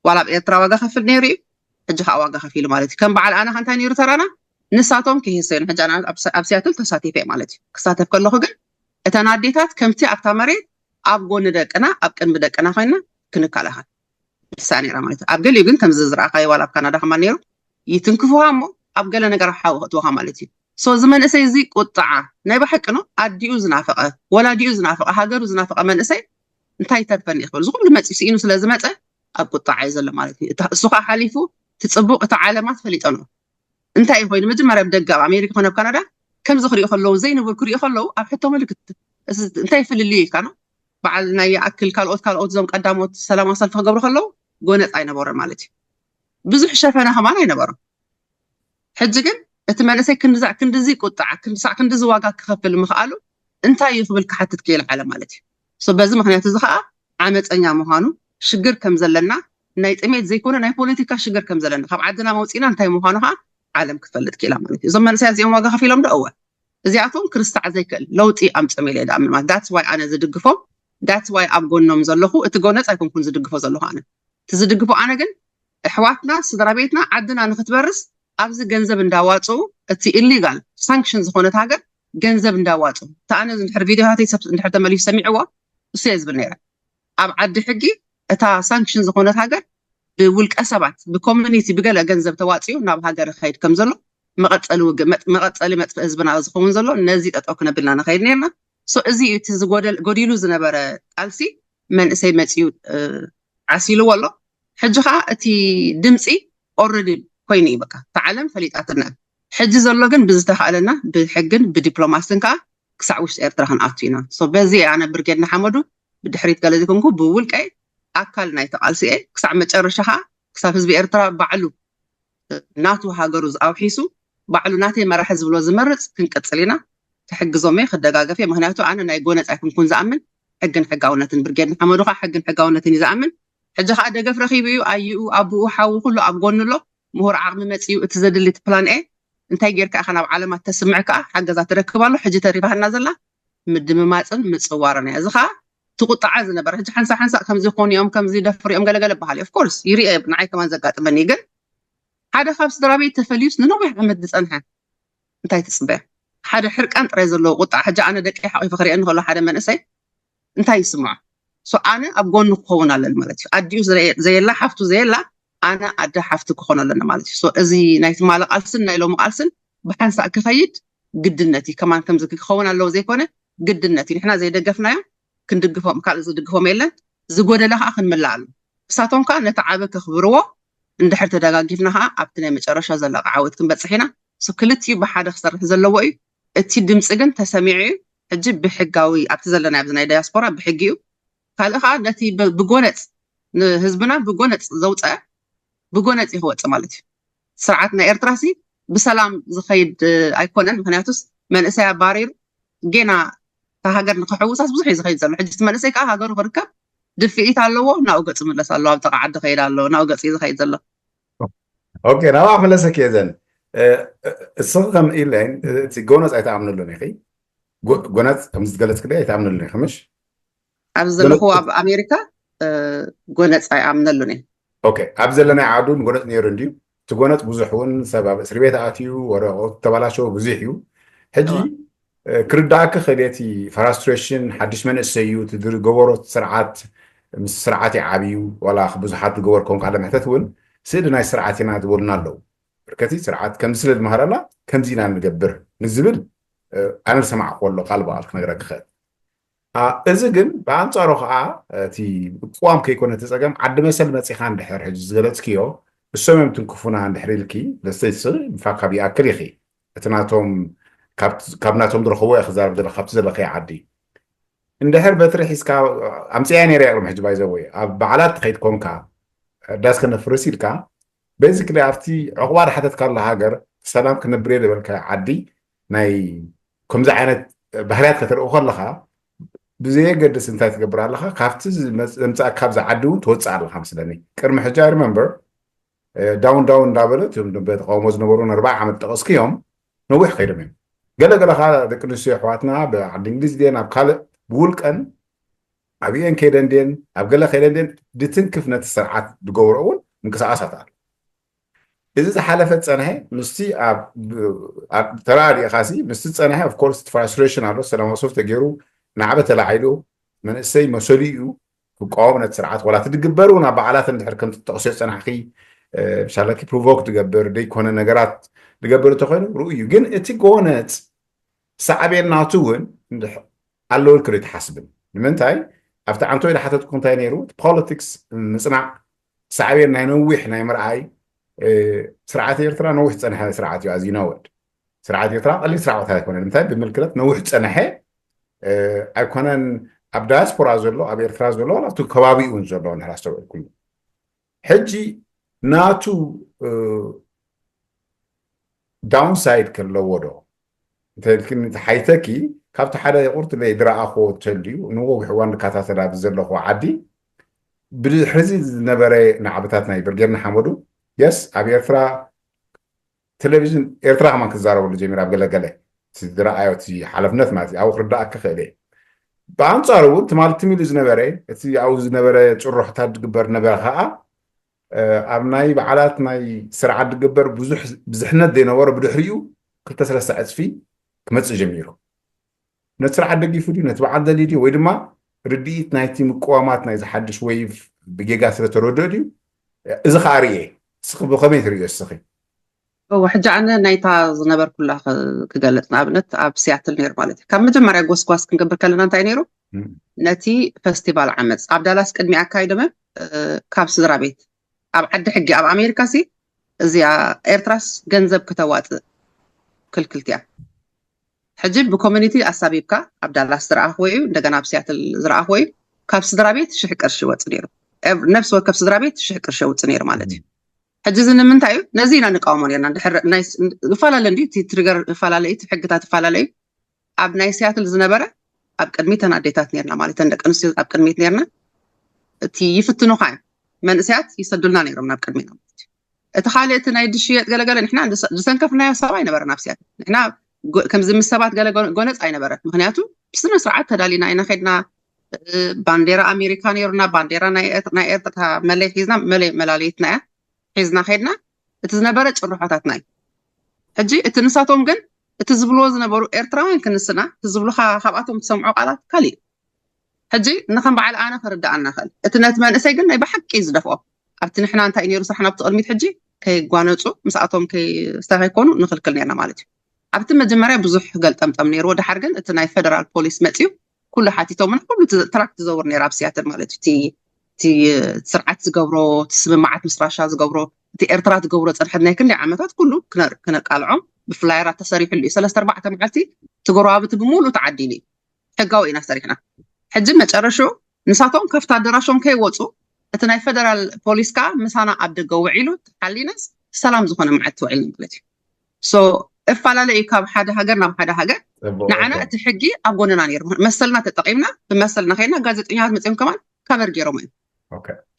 ዋላ ኣብ ኤርትራ ዋጋ ከፍል ነይሩ እዩ። ሕጂ ከዓ ዋጋ ከፊሉ ማለት እዩ። ከም በዓል ኣነ ከ እንታይ ነይሩ ተራና ንሳቶም ክህሰዩን ሕጂ ኣብ ሲያትል ተሳቲፈ ማለት እዩ። ክሳተፍ ከለኩ ግን እተን ኣዴታት ከምቲ ኣብታ መሬት ኣብ ጎኒ ደቅና ኣብ ቅድሚ ደቅና ኮይና ክንከላኸል ንሳ ነይራ ማለት እዩ። ኣብ ገሊኡ ግን ከምዚ ዝረኣኻዮ ዋላ ኣብ ካናዳ ከማ ነይሩ ይትንክፉኻ እሞ ኣብ ገለ ነገር ሓዊ ክእትወኻ ማለት እዩ። ሶ እዚ መንእሰይ እዚ ቁጥዓ ናይ ብሓቂ ነው ኣዲኡ ዝናፈቐ ወላዲኡ ዝናፈቐ ሃገሩ ዝናፈቐ መንእሰይ እንታይ ይተርፈኒ ክብል እዚ ኩሉ መፂ ስኢኑ ስለ ዝመፀ ኣብ ቁጣዓ እዩ ዘሎ ማለት እዩ። እሱ ከዓ ሓሊፉ እቲ ፅቡቅ እቲ ዓለማት ፈሊጠ ነው እንታይ ኮይኑ መጀመርያ ብደገ ኣብ ኣሜሪካ ኮነ ኣብ ካናዳ ከምዚ ክሪኡ ከለዉ ዘይንቡር ክሪኡ ከለዉ ኣብ ሕቶ ምልክት እንታይ ፍልልዩ ኢልካ ነው በዓል ናይ ይኣክል ካልኦት ካልኦት እዞም ቀዳሞት ሰላማዊ ሰልፊ ክገብሩ ከለዉ ጎነፅ ኣይነበሮን ማለት እዩ። ብዙሕ ሸፈነ ከማን ኣይነበሮን። ሕጂ ግን እቲ መንእሰይ ክንድዛ ክንድዚ ቁጣዕ ክንድሳዕ ክንድዚ ዋጋ ክኸፍል ምኽኣሉ እንታይ እዩ ክብል ክሓትት ክኢለ ዓለም ማለት እዩ። በዚ ምክንያት እዚ ከዓ ዓመፀኛ ምዃኑ ሽግር ከም ዘለና ናይ ጥሜት ዘይኮነ ናይ ፖለቲካ ሽግር ከም ዘለና ካብ ዓድና መውፂእና እንታይ ምዃኑ ከዓ ዓለም ክትፈልጥ ክኢላ ማለት እዩ። እዞም መንእሰያት እዚኦም ዋጋ ከፊሎም ዶ? እወ። እዚኣቶም ክርስታዕ ዘይክእል ለውጢ ኣምፅኦም ኢለ ይኣምን ማለት that's why ኣነ ዝድግፎም that's why ኣብ ጎኖም ዘለኹ እቲ ጎነፅ ኣይኮንኩን ዝድግፎ ዘለኹ ኣነ እቲ ዝድግፎ ኣነ ግን ኣሕዋትና ስድራ ቤትና ዓድና ንክትበርስ ኣብዚ ገንዘብ እንዳዋፅኡ እቲ illegal sanction ዝኾነት ሃገር ገንዘብ እንዳዋፅኡ እቲ ኣነ እንድሕር ቪድዮታተይ ሰብ እንድሕር ተመሊሱ ሰሚዕዎ እሱ እየ ዝብል ነይረ ኣብ ዓዲ ሕጊ እታ sanction ዝኾነት ሃገር ብውልቀ ሰባት ብ community ብገለ ገንዘብ ተዋፂኡ ናብ ሃገር ይኸይድ ከም ዘሎ መቐፀሊ ውግእ መቐፀሊ መጥፍኢ ህዝብና ዝኸውን ዘሎ ነዚ ጠጠው ክነብልና ንኸይድ ነርና። So እዚ እዩ እቲ ጎዲሉ ዝነበረ ቃልሲ መንእሰይ መፂኡ ዓሲልዎ ኣሎ። ሕጂ ከዓ እቲ ድምፂ already ኮይኑ እዩ በቃ እታ ዓለም ፈሊጣትና። ሕጂ ዘሎ ግን ብዝተኻእለና ብሕግን ብዲፕሎማስን ከዓ ክሳዕ ውሽጢ ኤርትራ ክንኣቱ ኢና። በዚ ኣነ ብርጌድ ንሓመዱ ብድሕሪት ገለ ዘይኮንኩ ብውልቀይ ኣካል ናይቲ ቃልሲ እየ ክሳዕ መጨረሻ ከዓ ክሳብ ህዝቢ ኤርትራ ባዕሉ ናቱ ሃገሩ ኣውሒሱ ባዕሉ ናተይ መራሒ ዝብሎ ዝመርፅ ክንቅፅል ኢና። ክሕግዞም እየ ክደጋገፍ እየ። ምክንያቱ ኣነ ናይ ጎነፅ ኣይኮንኩን ዝኣምን ሕግን ሕጋውነትን ብርጌድ ንሓመዱ ከዓ ሕግን ሕጋውነትን እዩ ዝኣምን። ሕጂ ከዓ ደገፍ ረኪቡ እዩ ኣይኡ ኣቡኡ ሓዉ ኩሉ ኣብ ጎኑ ኣሎ። ምሁር ዓቕሚ መፅዩ እቲ ዘድሊ እቲ ፕላን ኤ እንታይ ጌርካ ኢኻ ናብ ዓለማት ተስምዕ ከዓ ሓገዛ ትረክብ ኣሎ። ሕጂ ተሪፋና ዘላ ምድምማፅን ምፅዋርን እያ። እዚ ከዓ ትቁጣዓ ዝነበረ ሕጂ ሓንሳእ ሓንሳእ ከምዚ ክኾኑ እዮም ከምዚ ደፍር እዮም ገለገለ በሃል of course ይርኤ ንዓይ ከማን ዘጋጥመኒ ግን ሓደ ካብ ስድራ ቤት ተፈልዩስ ንነዊሕ ዓመት ዝፀንሐ እንታይ ትፅበያ? ሓደ ሕርቃን ጥራይ ዘለዎ ቁጣ ሕጂ ኣነ ደቂ ሓቂፈ ክሪአ እንከሎ ሓደ መንእሰይ እንታይ ይስምዖ? So ኣነ ኣብ ጎኑ ክኸውን ኣለኒ ማለት እዩ። ኣዲኡ ዘየላ ሓፍቱ ዘየላ ኣነ ኣደ ሓፍቲ ክኾን ኣለኒ ማለት እዩ። So እዚ ናይ ትማሊ ቃልስን ናይ ሎሚ ቃልስን ብሓንሳእ ክኸይድ ግድነት እዩ። ከማን ከምዚ ክኸውን ኣለዎ ዘይኮነ ግድነት እዩ። ንሕና ዘይደገፍናዮ ክንድግፎም ካልእ ዝድግፎም የለን። ዝጎደለ ከዓ ክንምላእ ኣሎ። እሳቶም ከዓ ነቲ ዓቢ ከኽብርዎ እንድሕር ተደጋጊፍና ከዓ ኣብቲ ናይ መጨረሻ ዘለቃ ዓወት ክንበፅሕ ኢና። So ክልቲኡ ብሓደ ክሰርሕ ዘለዎ እዩ። እቲ ድምፂ ግን ተሰሚዑ እዩ። ሕጂ ብሕጋዊ ኣብቲ ዘለና ኣብዚ ናይ ዳያስፖራ ብሕጊ እዩ። ካልእ ከዓ ነቲ ብጎነፅ ንህዝብና ብጎነፅ ዘውፀአ ብጎነፅ እዩ ክወፅእ ማለት እዩ። ስርዓት ናይ ኤርትራ ሲ ብሰላም ዝኸይድ ኣይኮነን። ምክንያቱስ መንእሰይ ኣባሪሩ ጌና እታ ሃገር ንክሕውሳስ ብዙሕ እዩ ዝኸይድ ዘሎ። ሕጂ እቲ መንእሰይ ከዓ ሃገሩ ክርከብ ድፍኢት ኣለዎ። ናብኡ ገፁ ይምለስ ኣሎ። ኣብ ጥቓ ዓዲ ከይድ ኣሎ። ናብኡ ገፁ እዩ ዝኸይድ ዘሎ። ኦኬ፣ ናብኣ ክመለሰኪ እየ ዘን። እስኺ ከም ኢለይን እቲ ጎነፅ ኣይትኣምንሉን ኢኺ። ጎነፅ ከም ዝገለፅክለይ ኣይትኣምንሉን ኢኺ ምሽ? ኣብዚ ዘለኹ ኣብ ኣሜሪካ ጎነፅ ኣይኣምነሉን እየ። ኦኬ፣ ኣብ ዘለናይ ዓዱ ንጎነፅ ነይሩ እንድዩ። እቲ ጎነፅ ብዙሕ እውን ሰብ ኣብ እስሪ ቤት ኣትዩ፣ ወረቐቱ ተባላሸወ፣ ብዙሕ እዩ። ሕጂ ክርዳእኪ ክእል እቲ ፍራስትሬሽን ሓድሽ መንእሰይ እዩ፣ እቲ ዝገበሮ ስርዓት ምስ ስርዓት ይዓብዩ፣ ዋላ ብዙሓት ዝገበርኩም ካልእ ምሕተት እውን ስእሊ ናይ ስርዓት ኢና ዝበሉና ኣለዉ። ብርከቲ ስርዓት ከምዚ ስለ ዝመሃረና ከምዚ ኢና ንገብር ንዝብል ኣነ ዝሰማዕኩ ኣሎ ቃል ብቃል ክነግረኪ ክእል። እዚ ግን ብኣንፃሩ ከዓ እቲ ምቅዋም ከይኮነ እቲ ፀገም ዓዲ መሰል መፂኻ እንድሕር ሕጂ ዝገለፅክዮ እሶም እዮም ትንክፉና እንድሕር ኢልኪ ለስተይስ ምፋካብ ይኣክል ኢኺ። እቲ ናቶም ካብ ናቶም ዝረኸቦ እየ ክዛረብ ዘለኹ ካብቲ ዘለኸ ዓዲ እንድሕር በትሪ ሒዝካ ኣምፅያ ነይረ ቅድሚ ሕጂ ባይዘወይ ኣብ በዓላት ትኸይድ ኮንካ ዳስ ከነፍርስ ኢልካ ቤዚክሊ ኣብቲ ዕቑባ ዝሓተትካሉ ሃገር ሰላም ክነብር እየ ዝበልካ ዓዲ ናይ ከምዚ ዓይነት ባህርያት ከተርኢ ከለካ ብዘየገድስ እንታይ ትገብር ኣለካ ካብቲ ዘምፃእካ ኣብዚ ዓዲ እውን ትወፅእ ኣለካ መስለኒ ቅድሚ ሕጂ ሪመምበር ዳውን ዳውን እንዳበለ እቶም በተቃውሞ ዝነበሩ ንኣርባዓ ዓመት ጠቀስክዮም ነዊሕ ከይዶም እዮም ገለገለ ከዓ ደቂ ኣንስትዮ ኣሕዋትና ብዓዲ እንግሊዝ ድየን ኣብ ካልእ ብውልቀን ኣብአን ከይደን ድየን ኣብ ገለ ከይደን ድየን ድትንክፍ ነቲ ስርዓት ዝገብሮ እውን ምንቅስቃሳት ኣሎ እዚ ዝሓለፈ ዝፀንሐ ምስቲ ተራዲእኻሲ ምስቲ ዝፀንሐ ኦፍኮርስ ፍራስትሬሽን ኣሎ ሰላማዊ ሰልፊ ተገይሩ ናዕበ ተላዒሉ መንእሰይ መሰሉ እዩ ክቃወም ነቲ ስርዓት ዋላ እቲ ድግበር እውን ኣብ በዓላት እንድሕር ከም ትጠቕስዮ ዝፀናሕኪ ብሻለኪ ፕሮቮክ ትገብር ደይኮነ ነገራት ዝገብር እንተኮይኑ ርኡ እዩ ግን እቲ ጎነፅ ሳዕቤን ናቱ እውን ኣለወልክ ዶ ትሓስብን ንምንታይ ኣብቲ ዓንቶ ዝሓተትኩ እንታይ ነይሩ ፖለቲክስ ምፅናዕ ሳዕቤን ናይ ነዊሕ ናይ ምርኣይ ስርዓት ኤርትራ ነዊሕ ዝፀንሐ ስርዓት እዩ ኣዝዩ ነወድ ስርዓት ኤርትራ ቀሊል ስርዓት ኣይኮነን እንታይ ብምልክለት ነዊሕ ዝፀንሐ ኣይኮነን ኣብ ዳያስፖራ ዘሎ ኣብ ኤርትራ ዘሎ ናብቲ ከባቢኡ እውን ዘሎ እንድሕር ኣስተውዕልኩሉ ሕጂ ናቱ ዳውንሳይድ ከለዎ ዶ እንተልክኒ ተሓይተኪ ካብቲ ሓደ ቁርጥለይ ዝረኣኽዎ ተልዩ ንነዊሕ እዋን ዝከታተላ ብዘለኹ ዓዲ ብድሕሪዚ ዝነበረ ናዕብታት ናይ ብርጌድ ንሓመዱ የስ ኣብ ኤርትራ ቴሌቪዥን ኤርትራ ከማን ክዛረበሉ ጀሚር ኣብ ገለገለ ዝረኣዮ እቲ ሓለፍነት ማለት ኣብኡ ክርዳእካ ክእል እየ ብኣንፃሩ እውን ትማሊ ትም ኢሉ ዝነበረ እቲ ኣብኡ ዝነበረ ጭርሖታት ዝግበር ነበረ ከዓ ኣብ ናይ በዓላት ናይ ስርዓት ዝግበር ብዙሕ ብዝሕነት ዘይነበሮ ብድሕሪኡ ክልተ ሰለስተ ዕፅፊ ክመፅእ ጀሚሩ ነቲ ስርዓት ደጊፉ ድዩ ነቲ በዓል ደልዩ ድዩ ወይ ድማ ርድኢት ናይቲ ምቅዋማት ናይ ዝሓድሽ ወይቭ ብጌጋ ስለተረድኦ ድዩ እዚ ከዓ ርኤ እስኺ ብኸመይ ትርእዮ እስኺ እወ ሕጂ ኣነ ናይታ ዝነበርኩላ ክገልፅ ንኣብነት ኣብ ሲያትል ነይሩ ማለት እዩ ካብ መጀመርያ ጎስጓስ ክንገብር ከለና እንታይ ነይሩ ነቲ ፈስቲቫል ዓመፅ ኣብ ዳላስ ቅድሚ ኣካይዶመ ካብ ስድራ ቤት ኣብ ዓዲ ሕጊ ኣብ ኣሜሪካ ሲ እዚኣ ኤርትራስ ገንዘብ ክተዋፅእ ክልክልቲ እያ ሕጂ ብኮሚኒቲ ኣሳቢብካ ኣብ ዳላስ ዝረኣኽዎ እዩ እንደገና ኣብ ሲያትል ዝረኣኽዎ እዩ ካብ ስድራ ቤት ሽሕ ቅርሺ ይወፅእ ነይሩ ነፍሲ ወከፍ ስድራ ቤት ሽሕ ቅርሺ የውፅእ ነይሩ ማለት እዩ ሕጂ እዚ ንምንታይ እዩ ነዚ ኢና ንቃወሞ ነርና ድሕር ይፈላለ እንዲ እቲ ትሪገር ይፈላለ እዩ ሕግታት ይፈላለ እዩ ኣብ ናይ ሲያትል ዝነበረ ኣብ ቅድሚት ተን ኣዴታት ነርና ማለት ተን ደቂ ኣንስትዮ ኣብ ቅድሚት ነርና እቲ ይፍትኑኻ እዮም መንእሰያት ይሰዱልና ነይሮም ናብ ቅድሚና ማለት እዩ እቲ ካልእ እቲ ናይ ድሽየጥ ገለገለ ንሕና ዝሰንከፍናዮ ሰብ ኣይነበረን ኣብ ሲያትል ንሕና ከምዚ ምስ ሰባት ገለ ጎነፅ ኣይነበረን ምክንያቱ ብስነ ስርዓት ተዳሊና ኢና ከድና ባንዴራ ኣሜሪካ ነይሩና ባንዴራ ናይ ኤርትራ መለይ ሒዝና መለይ መላለይትና እያ ሒዝና ከድና እቲ ዝነበረ ጭርሖታትና እዩ ሕጂ እቲ ንሳቶም ግን እቲ ዝብልዎ ዝነበሩ ኤርትራውያን ክንስና እቲ ዝብሉካ ካብኣቶም ትሰምዖ ቃላት ካሊእ ሕጂ ንከም በዓል ኣነ ክርዳኣና ክእል እቲ ነቲ መንእሰይ ግን ናይ ብሓቂ እዩ ዝደፍኦ ኣብቲ ንሕና እንታይ ነይሩ ስራሕና ኣብቲ ቅድሚት ሕጂ ከይጓነፁ ምስኣቶም ዝተከይኮኑ ንክልክል ነርና ማለት እዩ ኣብቲ መጀመርያ ብዙሕ ገልጠምጠም ነይርዎ ድሓር ግን እቲ ናይ ፈደራል ፖሊስ መፅዩ ኩሉ ሓቲቶምና ኩሉ ትራክ ትዘውር ነይራ ኣብ ሲያትል ማለት እዩ እቲ ስርዓት ዝገብሮ እቲ ስምምዓት ምስ ራሻ ዝገብሮ እቲ ኤርትራ ትገብሮ ፀንሐት ናይ ክንደይ ዓመታት ኩሉ ክነቃልዖም ብፍላየራት ተሰሪሕሉ እዩ ሰለስተ ኣርባዕተ መዓልቲ እቲ ጎረባብቲ ብምሉእ ተዓዲሉ እዩ ሕጋዊ ኢና ሰሪሕና ሕጂ መጨረሽኡ ንሳቶም ካብቲ ኣደራሾም ከይወፁ እቲ ናይ ፈደራል ፖሊስ ከዓ ምሳና ኣብ ደገ ውዒሉ ተሓሊናስ ሰላም ዝኾነ መዓልቲ ውዒልና ማለት እዩ። So እፈላለ እዩ ካብ ሓደ ሃገር ናብ ሓደ ሃገር። ንዓና እቲ ሕጊ ኣብ ጎንና ነይሩ፣ መሰልና ተጠቂምና ብመሰልና ከይና፣ ጋዜጠኛታት መፅኦም ከማን ካቨር ገይሮም እዮም።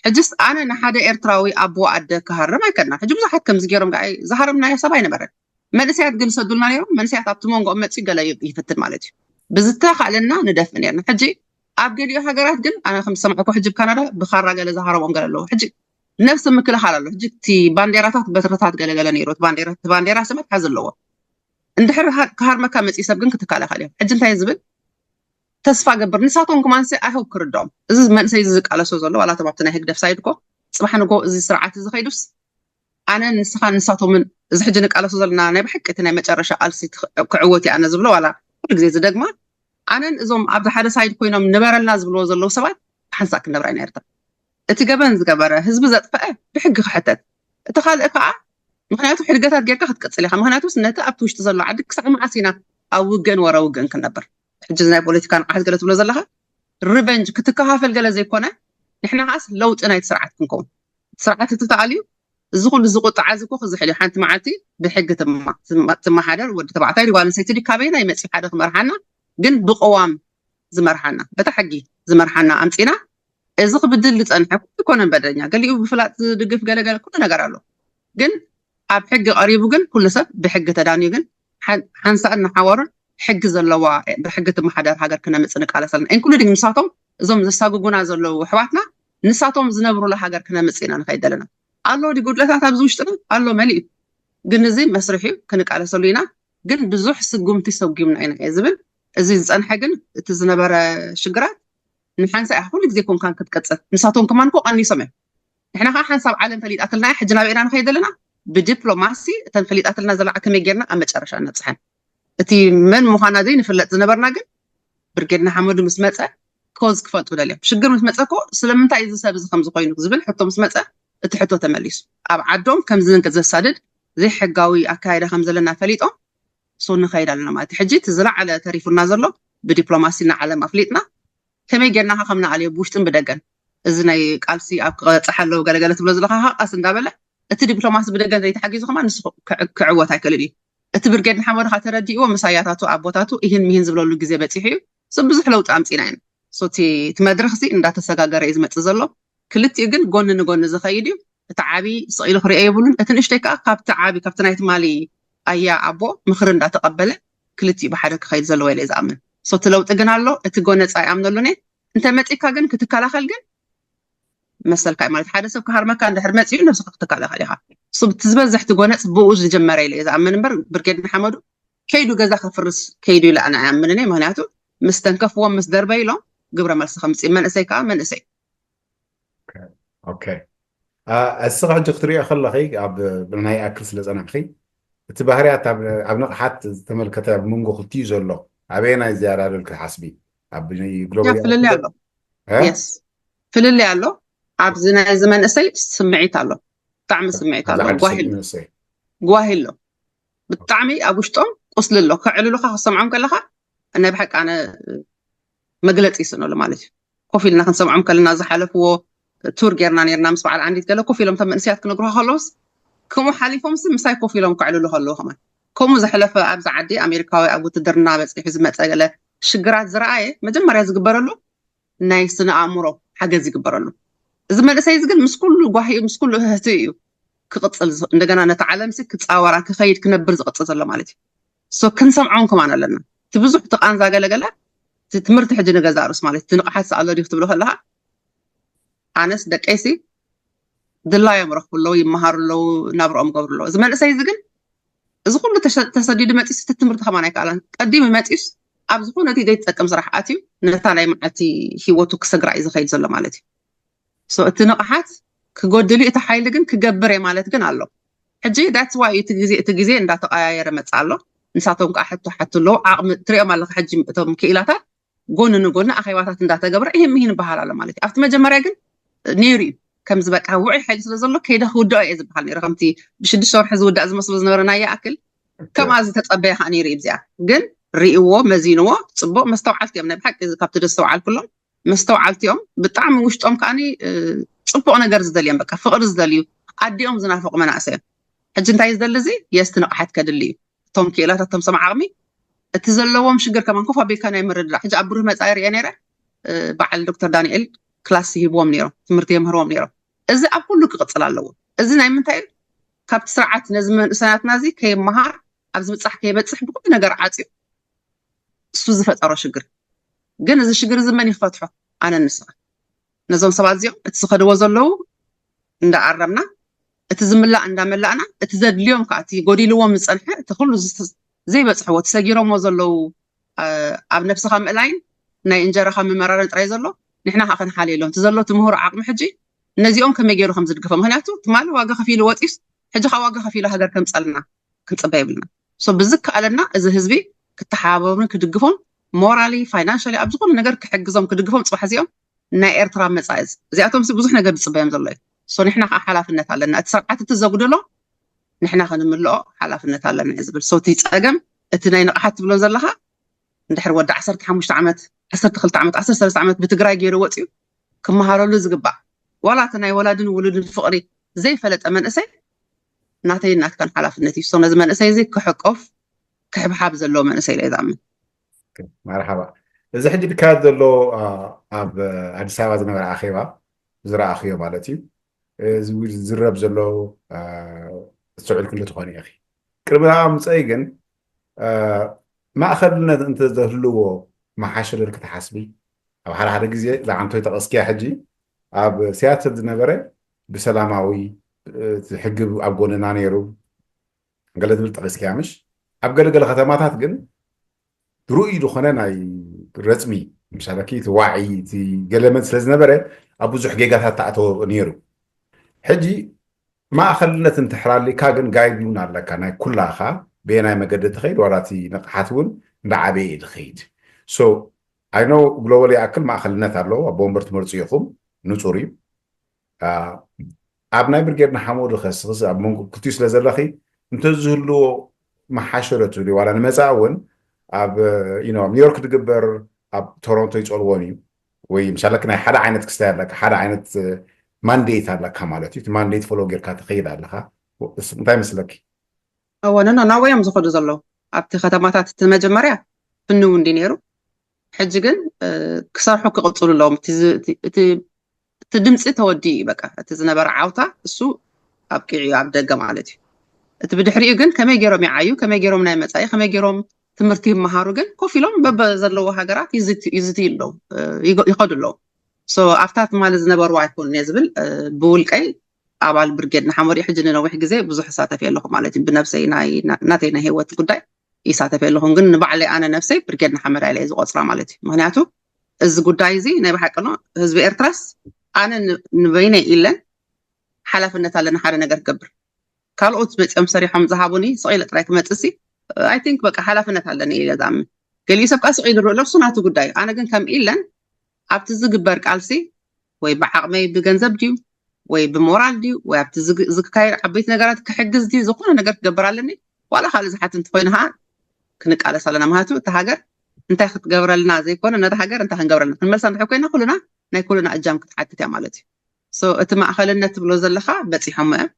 ሕጅስ ኣነ ንሓደ ኤርትራዊ ኣቦ ኣደ ክሃርም ኣይከድና። ሕጂ ብዙሓት ከምዚ ገይሮም ዝሃረምናዮ ሰብ ኣይነበረን። መንእሰያት ግን ሰዱልና ነይሮም። መንእሰያት ኣብቲ መንጎኦም መፅኡ ገለ ይፍትን ማለት እዩ። ብዝተኻእለና ንደፍእ ነርና። ሕጂ ኣብ ገሊኡ ሃገራት ግን ኣነ ከም ዝሰማዕኩ ሕጂ ካናዳ ብኻራ ገለ ዝሃረሞም ገለ ኣለዎ። ሕጂ ነብሲ ምክልኻል ኣሎ። ሕጂ እቲ ባንዴራታት በትርታት ገለገለ ነይሩ። ባንዴራ ስም ኣትሓዚ ኣለዎ። እንድሕር ክሃርመካ መፂ ሰብ ግን ክትከላኸል እዮም። ሕጂ እንታይ ዝብል ተስፋ ገብር ንሳቶም ክማንሲ ኣይሆብ ክርድኦም። እዚ መንእሰይ እዚ ዝቃለሶ ዘሎ ዋላ ተባብቲ ናይ ህግደፍ ሳይድ ኮ ፅባሕ ንጎ እዚ ስርዓት እዚ ከይዱስ ኣነ ንስኻ ንሳቶምን እዚ ሕጂ ንቃለሶ ዘለና ናይ ብሓቂ እቲ ናይ መጨረሻ ቃልሲ ክዕወት እየ ኣነ ዝብሎ ዋላ ኩሉ ግዜ ዝደግማ ኣነን እዞም ኣብዚ ሓደ ሳይድ ኮይኖም ንበረልና ዝብልዎ ዘለዉ ሰባት ሓንሳእ ክንነብራ ኢና ኤርትራ። እቲ ገበን ዝገበረ ህዝቢ ዘጥፈአ ብሕጊ ክሕተት፣ እቲ ካልእ ከዓ ምክንያቱ ሕድገታት ጌርካ ክትቅፅል ኢካ። ምክንያቱ ነቲ ኣብቲ ውሽጢ ዘሎ ዓዲ ክሳዕ መዓስ ኢና ኣብ ውግእን ወረ ውግእን ክንነብር? ሕጂ ናይ ፖለቲካ ንቃሓት ገለ ትብሎ ዘለካ ሪቨንጅ ክትከፋፈል ገለ ዘይኮነ ንሕና ከዓስ ለውጢ ናይቲ ስርዓት ክንከውን ስርዓት እቲ ተኣልዩ እዚ ኩሉ ዝቁጣዓ እዚ ኮ ክዝሕል እዩ። ሓንቲ መዓልቲ ብሕጊ ትመሓደር። ወዲ ተባዕታይ ጓል ኣንስተይቲ ድዩ ካበይና ይመፅእ ሓደ ክመርሓና ግን ብቅዋም ዝመርሓና በታ ሕጊ ዝመርሓና ኣምፂና እዚ ክብድል ዝፀንሐ ኩሉ ይኮነን በደለኛ ገሊኡ ብፍላጥ ዝድግፍ ገለገለ ኩሉ ነገር ኣሎ ግን ኣብ ሕጊ ቀሪቡ ግን ኩሉ ሰብ ብሕጊ ተዳንዩ ግን ሓንሳእን ንሓዋሩን ሕጊ ዘለዋ ብሕጊ ትመሓደር ሃገር ክነምፅ ንቃለስ ኣለና። ኢንክሉዲንግ ንሳቶም እዞም ዘሳጉጉና ዘለዉ ኣሕዋትና ንሳቶም ዝነብሩላ ሃገር ክነምፅ ኢና ንኸይድ ዘለና። ኣሎ ድዩ ጉድለታት ኣብዚ ውሽጥና? ኣሎ መሊኡ። ግን እዚ መስርሕ እዩ ክንቃለሰሉ ኢና። ግን ብዙሕ ስጉምቲ ሰጉምና ኢና እየ ዝብል። እዚ ዝፀንሐ ግን እቲ ዝነበረ ሽግራት ንሓንሳእ እያ ኩሉ ግዜ ኮንካን ክትቀፅል። ንሳቶም ከማን እኮ ቀኒሶም እዮም። ንሕና ከዓ ሓንሳብ ዓለም ፈሊጣትልና እያ። ሕጂ ናበይ ኢና ንኸይድ ዘለና? ብዲፕሎማሲ እተን ፈሊጣትልና ዘለዓ ከመይ ጌርና ኣብ መጨረሻ ነብፅሐን። እቲ መን ምዃና ዘይንፍለጥ ዝነበርና ግን ብርጌድ ንሓመዱ ምስ መፀ ኮዝ ክፈልጡ ደልዮም። ሽግር ምስ መፀ እኮ ስለምንታይ እዚ ሰብ እዚ ከምዚ ኮይኑ ዝብል ሕቶ ምስ መፀ እቲ ሕቶ ተመሊሱ። ኣብ ዓዶም ከምዚ ነገር ዘሳድድ ዘይሕጋዊ ኣካይዳ ከም ዘለና ፈሊጦም ሶ ንኸይድ ኣለና ማለት እዩ። ሕጂ እቲ ዝለዓለ ተሪፉና ዘሎ ብዲፕሎማሲ ንዓለም ኣፍሊጥና ከመይ ጌርና ከ ከም ንኣልዮ ብውሽጥን ብደገን እዚ ናይ ቃልሲ ኣብ ክበፅሕ ኣለዎ ገለገለ ትብሎ ዘለካ ከዓ ቀስ እንዳበለ እቲ ዲፕሎማሲ ብደገን ዘይተሓጊዙ ከማ ንሱ ክዕ- ክዕወት ኣይክእልን እዩ። እቲ ብርጌድ ንሓመዱ ከዓ ተረዲእዎ ምሳያታቱ ኣቦታቱ ይህን ሚህን ዝብለሉ ግዜ በፂሑ እዩ። ሶ ብዙሕ ለውጢ ኣምፂና ኢና። ሶ እቲ እቲ መድረክ እዚ እንዳተሰጋገረ እዩ ዝመፅእ ዘሎ። ክልቲኡ ግን ጎኒ ንጎኒ ዝኸይድ እዩ። እቲ ዓቢ ስቕ ኢሉ ክሪኦ የብሉን። እቲ ንእሽተይ ከዓ ካብቲ ዓቢ ካብቲ ናይ ትማሊ ኣያ ኣቦ ምኽሪ እንዳተቐበለ ክልቲኡ ብሓደ ክኸይድ ዘለዎ ኢለ እየ ዝኣምን። ሶ እቲ ለውጢ ግን ኣሎ። እቲ ጎነፃ ይኣምነሉን እየ። እንተ መፂካ ግን ክትከላኸል ግን መሰልካ እዩ ማለት ሓደ ሰብ ክሃርመካ እንድሕር መፂኡ ነብስካ ክትከላኸል ኢካ። ሶ እቲ ዝበዝሕ እቲ ጎነፅ ብኡ ዝጀመረ ኢለ እየ ዝኣምን እምበር ብርጌድ ንሓመዱ ከይዱ ገዛ ከፍርስ ከይዱ ኢለ ኣነ ኣይኣምንን እየ። ምክንያቱ ምስ ተንከፍዎም ምስ ደርበይሎም ግብረ መልሲ ከምፅእ መንእሰይ ከዓ መንእሰይ ኦኬ እስኻ ሕጂ ክትሪኦ ከለኺ ኣብ ናይ ኣክል ስለ ፀናሕኺ እቲ ባህርያት ኣብ ኣብ ንቕሓት ዝተመልከተ ኣብ መንጎ ክልቲኡ ዘሎ ኣበየናይ ዝያዳ ዶ ክትሓስቢ ኣብ ግሎባል ፍልልይ ኣሎ ስ ፍልልይ ኣሎ ኣብዚ ናይዚ መንእሰይ ስምዒት ኣሎ ብጣዕሚ ስምዒት ኣሎ ጓሂ ኣሎ ብጣዕሚ ኣብ ውሽጦም ቁስሊ ኣሎ ከዕልሉካ ክሰምዖም ከለካ ናይ ብሓቂ ኣነ መግለፂ ይስእነሉ ማለት እዩ ኮፍ ኢልና ክንሰምዖም ከለና ዝሓለፍዎ ቱር ጌርና ኔርና ምስ በዓል ዓንዲት ገለ ኮፍ ኢሎም ቶም መንእሰያት ክነግሩካ ከለውስ ከምኡ ሓሊፎምስ ምሳይ ኮፍ ኢሎም ከዕልሉ ከለዉ ከማን ከምኡ ዘሕለፈ ኣብዚ ዓዲ ኣሜሪካዊ ኣብ ውትድርና በፂሑ ዝመፀ ገለ ሽግራት ዝረኣየ መጀመርያ ዝግበረሉ ናይ ስነ ኣእምሮ ሓገዝ ይግበረሉ እዚ መንእሰይ እዚ ግን ምስ ኩሉ ጓሂኡ ምስ ኩሉ እህህትኡ እዩ ክቕፅል እንደገና ነቲ ዓለምሲ ክፃወራ ክኸይድ ክነብር ዝቕፅል ዘሎ ማለት እዩ ሶ ክንሰምዖም ከማን ኣለና እቲ ብዙሕ እቲ ቃንዛ ገለገለ እቲ ትምህርቲ ሕጂ ንገዛ ርእስ ማለት እቲ ንቕሓት ሰኣሎ ድዩ ክትብሎ ከለካ ኣነስ ደቀይሲ ድላዮም ረኽቡ ኣለዉ ይመሃሩ ኣለዉ ናብርኦም ገብሩ ኣለዉ እዚ መንእሰይ እዚ ግን እዚ ኩሉ ተሰዲዱ መፂስ እቲ ትምህርቲ ከማን ኣይከኣላን ቀዲሙ መፂስ ኣብ ዝኾነ እቲ ዘይትጠቅም ስራሕ ኣትዩ ነታ ናይ መዓልቲ ሂወቱ ክሰግራ እዩ ዝኸይድ ዘሎ ማለት እዩ so እቲ ንቕሓት ክጎድል እዩ እቲ ሓይሊ ግን ክገብር እየ ማለት ግን ኣሎ ሕጂ that's why እዩ እቲ ግዜ እቲ ግዜ እንዳተቀያየረ መፅእ ኣሎ ንሳቶም ከዓ ሕቶ ሓቱ ኣለዉ ዓቕሚ ትሪኦም ኣለካ ሕጂ እቶም ክኢላታት ጎኒ ንጎኒ ኣኼባታት እንዳተገብረ ይህን ምሂን ይበሃል ኣሎ ማለት እዩ ኣብቲ መጀመርያ ግን ነይሩ እዩ ከምዚ በቃ ውዑይ ሓይሊ ስለ ዘሎ ከይደ ክውድኦ እየ ዝበሃል ነይሩ ከምቲ ብሽዱሽተ ወርሒ ዝውዳእ ዝመስሎ ዝነበረ ናይ ይኣክል ከምኣ ዝተፀበየ ከዓ ነይሩ እዩ እዚኣ ግን ርእዎ መዚንዎ ፅቡቅ መስተውዓልቲ እዮም ናይ ብሓቂ ካብቲ ደስተውዓልኩሎም መስተውዓልቲ እዮም ብጣዕሚ ውሽጦም ከዓኒ ፅቡቕ ነገር ዝደልዮም፣ በቃ ፍቕሪ ዝደልዩ፣ ኣዲኦም ዝናፍቑ መናእሰይ እዮም። ሕጂ እንታይ ዝደሊ እዚ? የስቲ ንቕሓት ከድሊ እዩ። እቶም ክኢላታት፣ እቶም ሰብ ዓቕሚ፣ እቲ ዘለዎም ሽግር ከማን ኮፍ ኣቢልካ ናይ ምርድዳእ። ሕጂ ኣብ ብሩህ መፃኢ ሪአ ነይረ፣ በዓል ዶክተር ዳንኤል ክላስ ይህብዎም ነይሮም፣ ትምህርቲ የምህርዎም ነይሮም። እዚ ኣብ ኩሉ ክቕፅል ኣለዎ። እዚ ናይ ምንታይ እዩ? ካብቲ ስርዓት ነዚ መንእሰያትና እዚ ከይመሃር፣ ኣብዚ ምብፃሕ ከይበፅሕ ብኩሉ ነገር ዓፅዩ እሱ ዝፈጠሮ ሽግር። ግን እዚ ሽግር እዚ መን ይፈትሖ? ኣነ ንስኻ። ነዞም ሰባት እዚኦም እቲ ዝኸድዎ ዘለዉ እንዳኣረምና፣ እቲ ዝምላእ እንዳመላእና፣ እቲ ዘድልዮም ከዓ፣ እቲ ጎዲልዎም ዝፀንሐ፣ እቲ ኩሉ ዘይበፅሕዎ፣ እቲ ሰጊሮሞ ዘለዉ፣ ኣብ ነብስኻ ምእላይን ናይ እንጀራኻ ምመራርን ጥራይ ዘሎ፣ ንሕና ከዓ ክንሓልየሎም እቲ ዘሎ እቲ ምሁር ዓቕሚ ሕጂ ነዚኦም ከመይ ገይሩ ከም ዝድግፎም። ምክንያቱ ትማሊ ዋጋ ከፊሉ ወፂስ፣ ሕጂ ከዓ ዋጋ ከፊሉ ሃገር ከምፀልና ክንፅበ የብልና። ሶ ብዝከኣለና እዚ ህዝቢ ክተሓባበሩን ክድግፎም፣ ሞራሊ፣ ፋይናንሻሊ፣ ኣብ ዝኾነ ነገር ክሕግዞም ክድግፎም፣ ፅባሕ እዚኦም ናይ ኤርትራ መፃኢ እዚ። እዚኣቶም ሲ ብዙሕ ነገር ዝፅበዮም ዘሎ እዩ። ሶ ንሕና ከዓ ሓላፍነት ኣለና፣ እቲ ስርዓት እቲ ዘጉደሎ ንሕና ክንምልኦ ሓላፍነት ኣለና እዩ ዝብል። ሶ እቲ ፀገም እቲ ናይ ንቕሓት ትብሎ ዘለኻ፣ እንድሕር ወዲ ዓሰርተ ሓሙሽተ ዓመት፣ ዓሰርተ ክልተ ዓመት፣ ዓሰርተ ሰለስተ ዓመት ብትግራይ ገይሩ ወፂኡ ክመሃረሉ ዝግባእ፣ ዋላ እቲ ናይ ወላድን ውሉድን ፍቕሪ ዘይፈለጠ መንእሰይ ናተይን ናትካን ሓላፍነት እዩ። ሶ ነዚ መንእሰይ እዚ ክሕቆፍ ክሕብሓብ ዘለዎ መንእሰይ ኢለ እየ ዝኣምን። መርሓባ። እዚ ሕጂ ዝካየድ ዘሎ ኣብ ኣዲስ ኣበባ ዝነበረ ኣኼባ ዝረኣኽዮ ማለት እዩ። እዚ ዝረብ ዘሎ ዝስዕል ክሉ ትኾኒ ኢኺ። ቅድሚ ምፀይ ግን ማእኸልነት እንተዘህልዎ መሓሸ ዶ ክትሓስቢ? ኣብ ሓደ ሓደ ግዜ ዝዓንቶይ ተቐስኪያ ሕጂ ኣብ ሲያትል ዝነበረ ብሰላማዊ ሕጊ ኣብ ጎንና ነይሩ ገለ ዝብል ጠቐስኪያ ምሽ? ኣብ ገለገለ ከተማታት ግን ርኡይ ዝኾነ ናይ ረፅሚ ምሳለኪ እቲ ዋዒ እቲ ገለመን ስለ ዝነበረ ኣብ ብዙሕ ጌጋታት ተኣተወ ነይሩ። ሕጂ ማእኸልነት እንትሕላሊካ ግን ጋይድሉን ኣለካ ናይ ኩላኻ በየናይ መገዲ ትኸይድ ዋላ እቲ ንቕሓት እውን እንዳዓበየ እዩ ዝኸይድ። ሶ ኣይኖ ግሎባል ይኣክል ማእኸልነት ኣለዎ ኣብ ወንበር ትመርፁ ኢኹም ንፁር እዩ። ኣብ ናይ ብርጌድ ንሓመዱ ከስክስ ኣብ መንጎ ክልቲኡ ስለ ዘለኺ እንተዝህልዎ መሓሸረ ትብሊ ዋላ ንመፃእ እውን ኣብ ኒውዮርክ ዝግበር ኣብ ቶሮንቶ ይፀልዎን እዩ ወይ ምሳለክ ናይ ሓደ ዓይነት ክስታይ ኣለካ ሓደ ዓይነት ማንዴት ኣለካ ማለት እዩ። እቲ ማንዴት ፎሎ ጌርካ ትኸይድ ኣለካ። እንታይ መስለኪ? እወ ነኖ ናብኡ እዮም ዝኸዱ ዘለዉ። ኣብቲ ከተማታት እቲ መጀመርያ ፍንው እንዲ ነይሩ። ሕጂ ግን ክሰርሑ ክቕፅሉ ኣለዎም። እቲ ድምፂ ተወዲኡ እዩ። በቃ እቲ ዝነበረ ዓውታ እሱ ኣብቂዑ እዩ ኣብ ደገ ማለት እዩ። እቲ ብድሕሪኡ ግን ከመይ ገይሮም ይዓዩ፣ ከመይ ገይሮም ናይ መፃኢ፣ ከመይ ገይሮም ትምህርቲ ይመሃሩ ግን ኮፍ ኢሎም በበዘለዎ ሃገራት ይዝትዩ ኣለዉ፣ ይኸዱ ኣለዉ። ኣብታ ትማሊ ዝነበሩ ኣይኮኑን እየ ዝብል። ብውልቀይ ኣባል ብርጌድ ንሓመዱ ሕጂ ንነዊሕ ግዜ ብዙሕ እሳተፍ ኣለኹ ማለት እዩ። ብነብሰይ ናተይ ናይ ህይወት ጉዳይ ይሳተፍ ኣለኹን ግን ንባዕለይ ኣነ ነብሰይ ብርጌድ ንሓመዱ ኢለ ዝቆፅራ ማለት እዩ። ምክንያቱ እዚ ጉዳይ እዚ ናይ ብሓቂ ነው ህዝቢ ኤርትራስ ኣነ ንበይነይ ኢለን ሓላፍነት ኣለና ሓደ ነገር ክገብር። ካልኦት መፂኦም ሰሪሖም ዝሃቡኒ ስቕ ኢለ ጥራይ ክመፅእ ሲ I think በቃ ሓላፍነት ኣለኒ ኢለ ዝኣምን። ገሊኡ ሰብ ከዓ ስቕ ኢሉ ዝርኢ ኣሎ እሱ ናቱ ጉዳይ እዩ። ኣነ ግን ከም ኢለን ኣብቲ ዝግበር ቃልሲ ወይ ብዓቕመይ ብገንዘብ ድዩ ወይ ብሞራል ድዩ ወይ ኣብቲ ዝካየድ ዓበይቲ ነገራት ክሕግዝ ድዩ ዝኾነ ነገር ክገብር ኣለኒ። ዋላ ካልእ ዝሓት እንተኮይኑ ከዓ ክንቃለስ ኣለና። ምክንያቱ እታ ሃገር እንታይ ክትገብረልና ዘይኮነ ነታ ሃገር እንታይ ክንገብረልና ክንመልሳ እንድሕር ኮይና ኩልና ናይ ኩልና እጃም ክትሓትት እያ ማለት እዩ። እቲ ማእኸልነት ትብሎ ዘለካ በፂሖም እዮም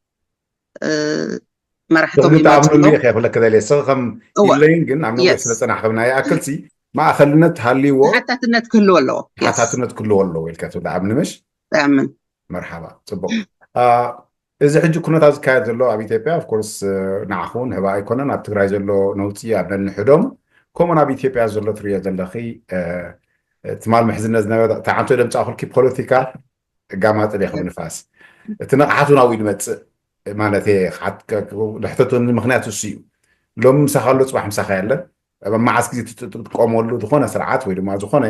መራሕቶም ይመፅሉ። ክብለክ ደልየ ስኺ ከም ኢለይን ግን ኣብ ነዊሕ ስለ ፀናሕክምና ይኣክልሲ ማእኸልነት ሃልይዎ ሓታትነት ክህልዎ ኣለዎ። ሓታትነት ክህልዎ ኣለዎ ኢልካ ትብል ኣብ ንምሽ ኣምን መርሓባ። ፅቡቅ። እዚ ሕጂ ኩነታት ዝካየድ ዘሎ ኣብ ኢትዮጵያ ኦፍኮርስ ንዓኹ እውን ህባ ኣይኮነን። ኣብ ትግራይ ዘሎ ነውፂ ኣብ ነንሕዶም ከምኡን ኣብ ኢትዮጵያ ዘሎ ትሪኦ ዘለኺ ትማል ምሕዝነት ዝነበረ ተዓንቶ ደምፃእኩልኪ ፖለቲካ እጋማጥል እየ ከም ንፋስ። እቲ ንቕሓት እውን ኣብኡ ይመፅእ ማለት እየ። ልሕተቱ ምክንያት እሱ እዩ። ሎሚ ምሳኻ ኣሎ ፅባሕ ምሳኻ የለን። ኣብ መዓስ ግዜ ትጥቀመሉ ዝኾነ ስርዓት ወይ ድማ ዝኾነ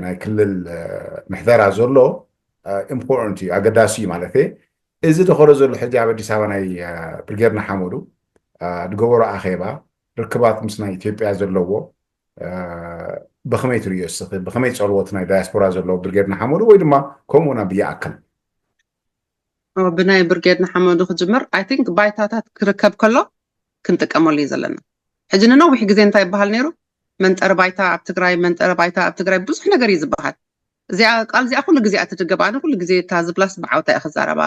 ናይ ክልል ምሕደራ ዘሎ ኢምፖርንት እዩ ኣገዳሲ እዩ ማለት እየ። እዚ ዝኸዶ ዘሎ ሕጂ ኣብ ኣዲስ ኣበባ ናይ ብርጌድ ንሓመዱ ዝገበሮ ኣኼባ ርክባት ምስ ናይ ኢትዮጵያ ዘለዎ ብኸመይ ትርእዮ እስኺ? ብኸመይ ጸልዎ እቲ ናይ ዳያስፖራ ዘሎ ብርጌድ ንሓመዱ ወይ ድማ ከምኡ ናብ ይኣክል? ብናይ ብርጌድ ንሓመዱ ክጅምር I think ባይታታት ክርከብ ከሎ ክንጥቀመሉ እዩ ዘለና። ሕጂ ንነዊሕ ግዜ እንታይ ይበሃል ነይሩ? መንጠሪ ባይታ ኣብ ትግራይ፣ መንጠሪ ባይታ ኣብ ትግራይ ብዙሕ ነገር እዩ ዝበሃል። እዚኣ ቃል እዚኣ ኩሉ ግዜ እያ ትድገም። ኣነ ኩሉ ግዜ እታ ዝብላስ ብዓውታ እየ ክዛረባ፣